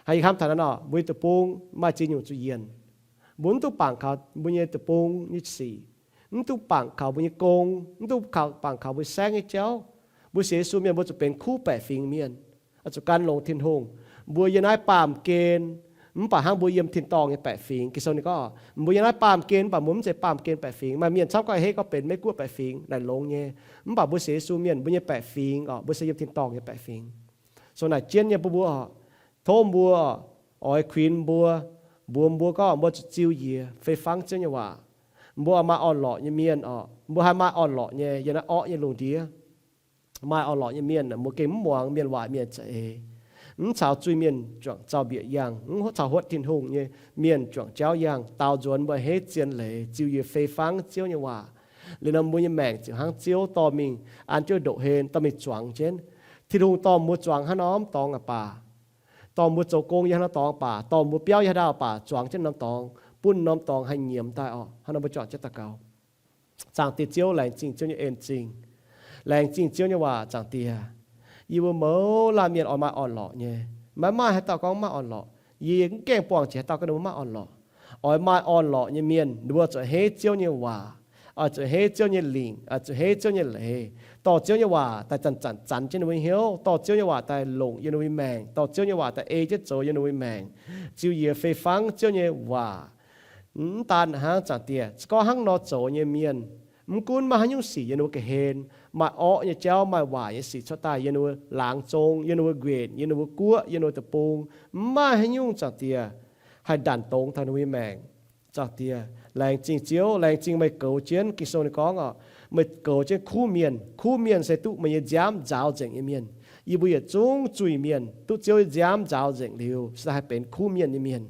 Hnangv yie hnamv taux naaiv nor, mbuo nyei deic-bung maaih ziex nyungc zuqc yienh. Mbuo mv duqv bangc kaux mbuo nyei deic-bung nyei sic, mv duqv bangc kaux mbuo nyei gong, mv duqv kaux, bangc kaux mbuo saengv nyei jauv. Mbuo sienx Yesu mienh mbuo zuqc benx kuv baeqc fingx mienh, zuqc gan longx Tin-Hungh. Mbuo yiem naaiv baamh gen, mv baac hnangv mbuo yiem tin-dorngh nyei baeqc fingx. Ging-Sou ninh gorngv, mbuo yiem naaiv baamh gen, mv baac mbuo mv zeiz baamh gen baeqc fingx. Maaih mienh camv gorngv hei gorngv benx Meiv-Guoqv baeqc fingx naaic longx nyei. Mv baac mbuo sienx Yesu mienh, mbuo nyei baeqc fingx oc, mbuo se yiem tin-dorngh nyei baeqc fingx. Sou naaic jienv nyei bun mbuo oc, tov mbuo oix kuinx mbuo, mbuox mbuo gorngv mbuo zuqc ziux njiec fei fangv Ziouv nyei waac. Mbuo oix maaih orn-lorqc nyei mienh oc. Mbuo haih maaih orn-lorqc nyei yiem naaiv orqv nyei lungh ndiev. Maaih orn-lorqc nyei mienh, mbuo gengh mv muangx mienh waac, mienh za'eix. Mv caux zuiz-mienh juangc zaux-mbiec yangh, mv caux huotv Tin-Hungh nyei mienh juangc jauv yangh. Daaux nzuonx mbuo heiv zien leiz, ziux njiec fei fangv Ziouv nyei waac. Liuz nor mbuo nyei maengc ziouc hnangv Ziouv dorh mingh an jienv ndoqc hlen, dorh mingh zuangx jienv. Tin-Hungh dorh mbuo zuangx haaix norm dorngx aqv baac, dorh mbuo zoux gong yiem haaix norm dorngx baac, dorh mbuo biauv yiem haaix ndau baac, zuangx jienv norm dorngx, bun norm dorngx haih nyiemz daaih oc. Hnangv nor mbuo juangc jienv daux gaux. Zaangc Diex Ziouv, laengz zingh Ziouv nyei en zingh. Laengz zingh Ziouv nyei waac, Zaangc Diex. Yie mbuo mouz laanh mienh oix maaih orn-lorqc nyei. Maiv maaih haaix dauh gorngv maiv maaih orn-lorqc. Yie mv gaengh buangh jiex haaix dauh gorngv ninh mbuo maiv maaih orn-lorqc. Oix maaih orn-lorqc nyei mienh, ninh mbuo zuqc heiv Ziouv nyei waac, oix zuqc heiv Ziouv nyei lingc, oix zuqc heiv Ziouv nyei leiz, dorh Ziouv nyei waac daaih zanc-zanc zanx jienv ninh mbuo nyei hnyouv, dorh Ziouv nyei waac daaih longc yiem ninh mbuo nyei maengc, dorh Ziouv nyei waac daaih ei jienv zoux yiem ninh mbuo nyei maengc, ziux njiec fei fangv Ziouv nyei waac. Mv daan hnangv, Zaangc Diex, se gorngv hnangv nor zoux nyei mienh, mv gunv maaih haaix nyungc sic yiem ninh mbuo ga'hlen, maaih orqv nyei jauv, maaih waaic nyei sic cuotv daaih yiem ninh mbuo laangz zong, yiem ninh mbuo nquenc, yiem ninh mbuo guoqv, yiem ninh mbuo deic-bung, mv maaih haaix nyungc, Zaangc Diex, haih ndanc dongz taux ninh mbuo nyei maengc. Zaangc Diex, laengz zingh Ziouv, laengz zingh meih goux jienv. Ging-Sou ninh gorngv oc, meih goux jienv kuv mienh. Kuv mienh se duqv meih nyei nziaamv nzaaux nzengc nyei mienh. Yie mbuo yietc zungv zuiz-mienh duqv Ziouv nyei nziaamv nzaaux nzengc liuz, se haih benx kuv mienh nyei mienh.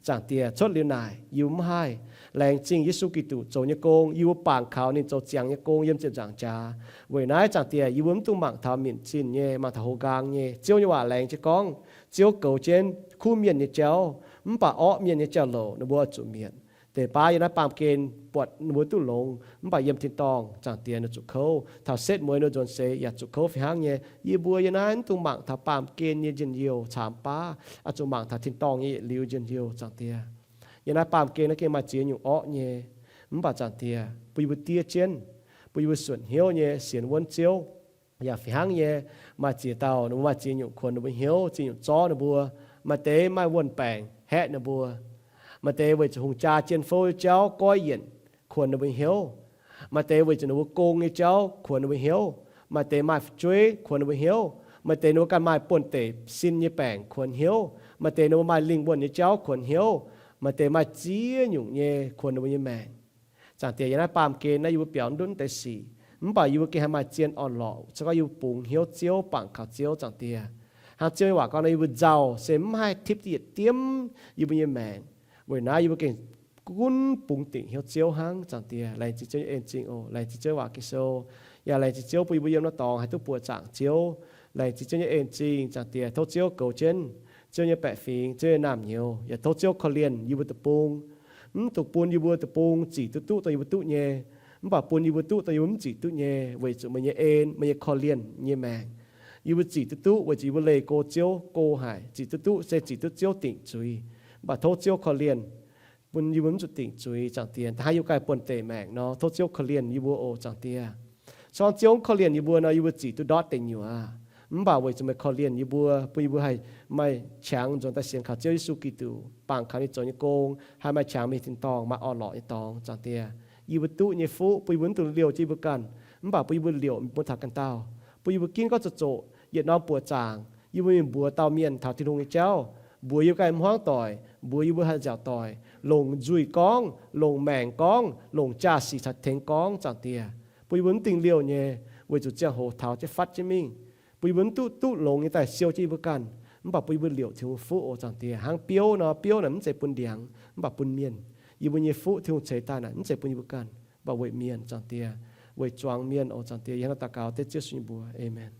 Zaangc Diex, cuotv liuz naaic yie mbuo mv haih. Laengz zingh Yesu Giduc zoux nyei gong, yie mbuo bangc kaux ninh zoux ziangx nyei gong yiem ziepc nzaangc jaax. Weic naaiv, Zaangc Diex, yie mbuo mv dungx mangc taux minc zinh nyei, mangc taux houx nqaang nyei. Ziouv nyei waac laengz jienv gorngv, Ziouv goux jienv kuv mienh nyei jauv, mv baac orqv mienh nyei jauv-louc ninh mbuo oix zuqc mietc. Deix baav yiem naaiv baamh gen buatc ninh mbuo duqv longx, mv baac yiem tin-dorngh, Zaangc Diex, ninh zuqc kouv. Taux setv mueiz ninh nzuonx seix yaac zuqc kouv fih hnangv nyei. Yie mbuo yiem naaiv mv dungx mangc taux baamh gen nyei njien-youh camx baav, oix zuqc mangc taux tin-dorngh nyei yietc liuz njien-youh, Zaangc Diex. Yiem naaiv baamh gen naaiv gengh maaih ziex nyungc orqv nyei. Mv baac Zaangc Diex, bun yie mbuo diev jienv, bun yie mbuo suonc hnyouv nyei sienx wuonv Ziouv. Yaac fih hnangv nyei, maaih ziex dauh ninh mbuo maaih ziex nyungc kuonx ninh mbuo hnyouv, ziex nyungc zorv ninh mbuo. Maaih deix maaih wuon-baengc haeqv ninh mbuo. Maaih deix weic zuqc hungh jaa jien fouv nyei jauv goiv yienc kuonx ninh mbuo hnyouv. Maaih deix weic zuqc ninh mbuo gong nyei jauv kuonx ninh mbuo hnyouv. Maaih deix maaih fu'jueiv kuonx ninh mbuo hnyouv. Maaih deix ninh mbuo ganh maaih buonv-deic sin nyei baengc kuonx hnyouv. Maaih deix ninh mbuo maaih lingh wuonh nyei jauv kuonx hnyouv. Maaih deix maaih ziex nyungc nyei kuonx ninh mbuo nyei maengc. Zaangc Diex, yiem naaiv baamh gen naaiv yie mbuo biaux ndutv deix sic, mv baac yie mbuo gengh haih maaih zien orn-lorqc, se gorngv yie mbuo bungx hnyouv Ziouv, bangc kaux Ziouv, Zaangc Diex. Hnangv Ziouv nyei waac gorngv nor, yie mbuo nzauh se mv haih tipv yietc diemv yie mbuo nyei maengc. Weic naaiv yie mbuo gengh gunv bungx dingc hnyouv Ziouv hnangv, Zaangc Diex. Laengz zingh Ziouv nyei en zingh oc. Laengz zingh Ziouv waac Ging-Sou. Yaac laengz zingh Ziouv bun yie mbuo yiem naaiv dorngx haih duqv buoqc zaangc Ziouv. Laengz zingh Ziouv nyei en zingh, Zaangc Diex. Tov Ziouv goux jienv Ziouv nyei baeqc fingx, Ziouv nyei naamh nyouz. Yaac tov Ziouv korv-lienh yie mbuo deic-bung. Mv dungx bun yie mbuo deic-bung zic duqv duqv dongh yie mbuo duqv nyei, mv baac bun yie mbuo duqv dongh yie mbuo mv zic duqv nyei, weic zuqc meih nyei en, meih nyei korv-lienh nyei maengc. Yie mbuo zic duqv duqv weic zuqc yie mbuo leih go Ziouv go haic. Zic duqv duqv se zic duqv Ziouv dingc zuiz. Mv baac tov Ziouv korv-lienh bun yie mbuo mv zuqc dingc zuiz, Zaangc Diex, hnangv yie mbuo ganh buonv-deic maengc nor. Tov Ziouv korv-lienh yie mbuo oc, Zaangc Diex. Se gorngv Ziouv mv korv-lienh yie mbuo nor, yie mbuo zic duqv ndortv deic nyuoqc aqv. Mv baac weic zuqc meih korv-lienh yie mbuo, bun yie mbuo haih maaih qangx nzuonx daaih sienx kaux Ziouv Yesu Giduc, bangc kaux ninh zoux nyei gong, haih maaih qangx mingh tin-dorngh, maaih orn-lorqc nyei dorngx, Zaangc Diex. Yie mbuo duqv nyei fuqv bun yie mbuo mv dungx liouh jienv yie mbuo ganh, mv baac bun yie mbuo liouc mingh bun taux ganh dauh, bun yie mbuo ginv gorngv zoqc zoqc yietc norm buoqc zaangc, yie mbuo mingh mbuox dauh mienh taux Tin-Hungh nyei jauv, mbuox yie mbuo ganh hmuangv doic, mbuox yie mbuo haih nziaauc doic, longc nzuih gorngv, longc maengc gorngv, longc jaa-sic caux tengx gorngv, Zaangc Diex. Bun yie mbuo mv dungx liouh nyei, weic zuqc ziangh hoc taux jienv fatv jienv mingh. Bun yie mbuo mv duqv duqv longx nyei daaih siou jienv yie mbuo ganh, mv baac bun yie mbuo liouc Tin-Hungh fuqv oc, Zaangc Diex. Hnangv biouv nor, biouv naaic mv zeiz bun ndiangx, mv baac bun mienh. Yie mbuo nyei fuqv Tin-Hungh ceix daaih naaic mv zeiz bun yie mbuo ganh, mv baac weic mienh, Zaangc Diex, weic zuangx mienh oc, Zaangc Diex. Yie hnangv naaiv daux gaux dengv Ziouv Yesu nyei mbuox. Aamen.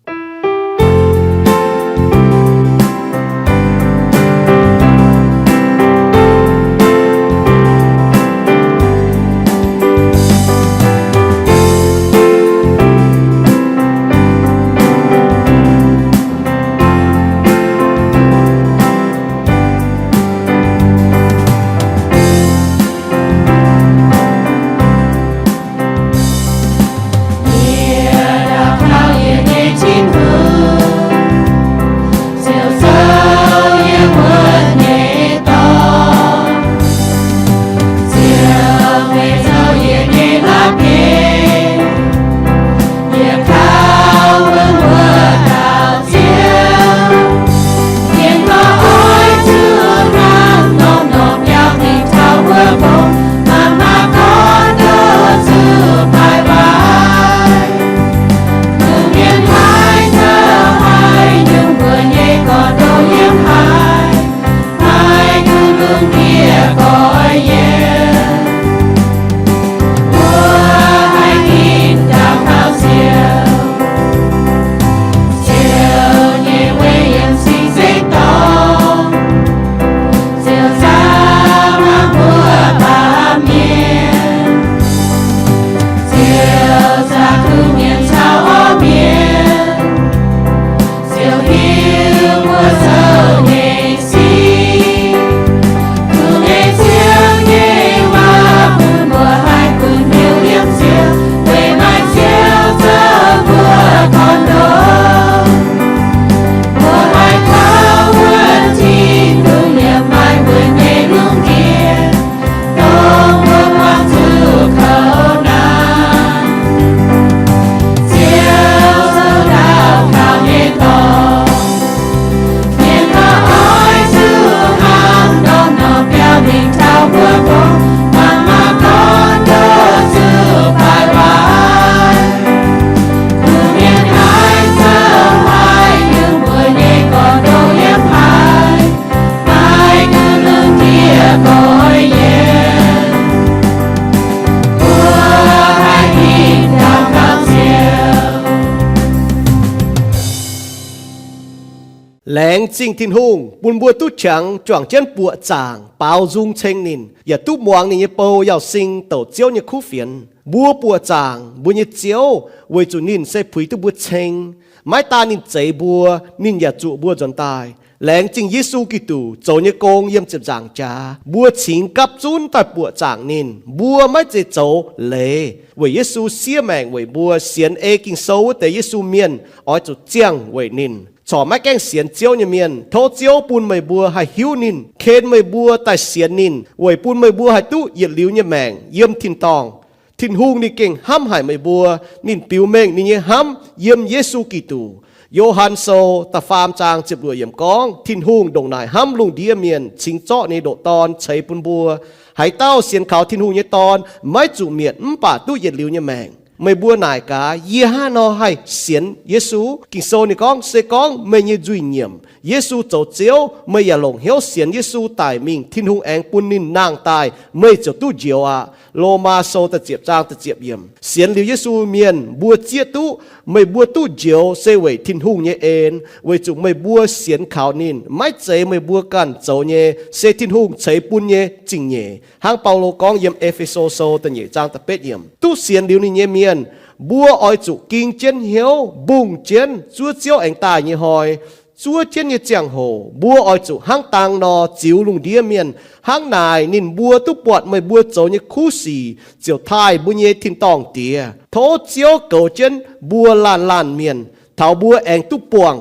Laengz zingh Tin-Hungh bun mbuo duqv qangx juangc jienv buoqc zaangc baaux nzung ceng ninh, yaac duqv muangx ninh nyei bou Yauz Sing douc Ziouv nyei kuv fienx. Mbuo buoqc zaangc mbuo nyei Ziouv weic zuqc ninh se puix duqv mbuo ceng. Maiv daan ninh zeix mbuo, ninh yaac zuoqc mbuo nzuonx daaih. Laengz zingh Yesu Giduc zoux nyei gong yiem ziepc nzaangc jaax, mbuo cingx gapv zunv daaih buoqc zaangc ninh. Mbuo maiv zeiz zoux leiz, weic Yesu siev maengc weic mbuo. Sienx ei Ging-Sou wuov deix Yesu mienh oix zuqc ziangh weic ninh, corc maiv gaengh sienx Ziouv nyei mienh. Tov Ziouv bun meih mbuo haih hiuv ninh, ken meih mbuo daaih sienx ninh, weic bun meih mbuo haih duqv yietc liuz nyei maengc yiem tin-dorngh. Tin-Hungh ninh gengh hnamv haic meih mbuo. Ninh biux mengh ninh nyei hnamv yiem Yesu Giduc. Yo^han Sou da'faam zaang ziepc luoqc yiemc gorngv, Tin-Hungh ndongc naaic hnamv lungh ndiev mienh, cingx zorqv ninh nyei ndoqc Dorn ceix bun mbuo. Haaix dauh sienx kaux Tin-Hungh nyei Dorn maiv zuqc mietc mv baac duqv yietc liuz nyei maengc. Meih mbuo naaic gaax, yie hnangv haaix nor haih sienx Yesu? Ging-Sou ninh gorngv, se gorngv meih nyei nzuih nyiemc Yesu zoux Ziouv, meih yaac longc hnyouv sienx Yesu daic mingh, Tin-Hungh aengx bun ninh nangh daaih, meih ziouc duqv njoux aqv. Lomaa Sou da'ziepc zaang da'ziepc yiemc. Sienx liuz Yesu mienh mbuo zieqv duqv, meih mbuo duqv njoux se weic Tin-Hungh nyei en, weic zuqc meih mbuo sienx kaux ninh. Maiv zeiz meih mbuo ganh zoux nyei, se Tin-Hungh ceix bun nyei zingh nyeic. Hnangv Baulo gorngv yiem E^fe^so Sou da'nyeic zaang da'betv yiemc, duqv sienx liuz ninh nyei mienh, mbuo oix zuqc ging jienv hnyouv, mbungh jienv zuov Ziouv aengx daaih nyei hnoi, zuov jienv nyei ziangh hoc, mbuo oix zuqc hnangv dang nor ziux lungh ndiev mienh. Hnangv naaic ninh mbuo duqv buatc meih mbuo zoux nyei kuv sic, ziouc taaih mbuo nyei tin-dorngh Diex. Tov Ziouv goux jienv mbuo laanh laanh mienh, taux mbuo aengx duqv buangh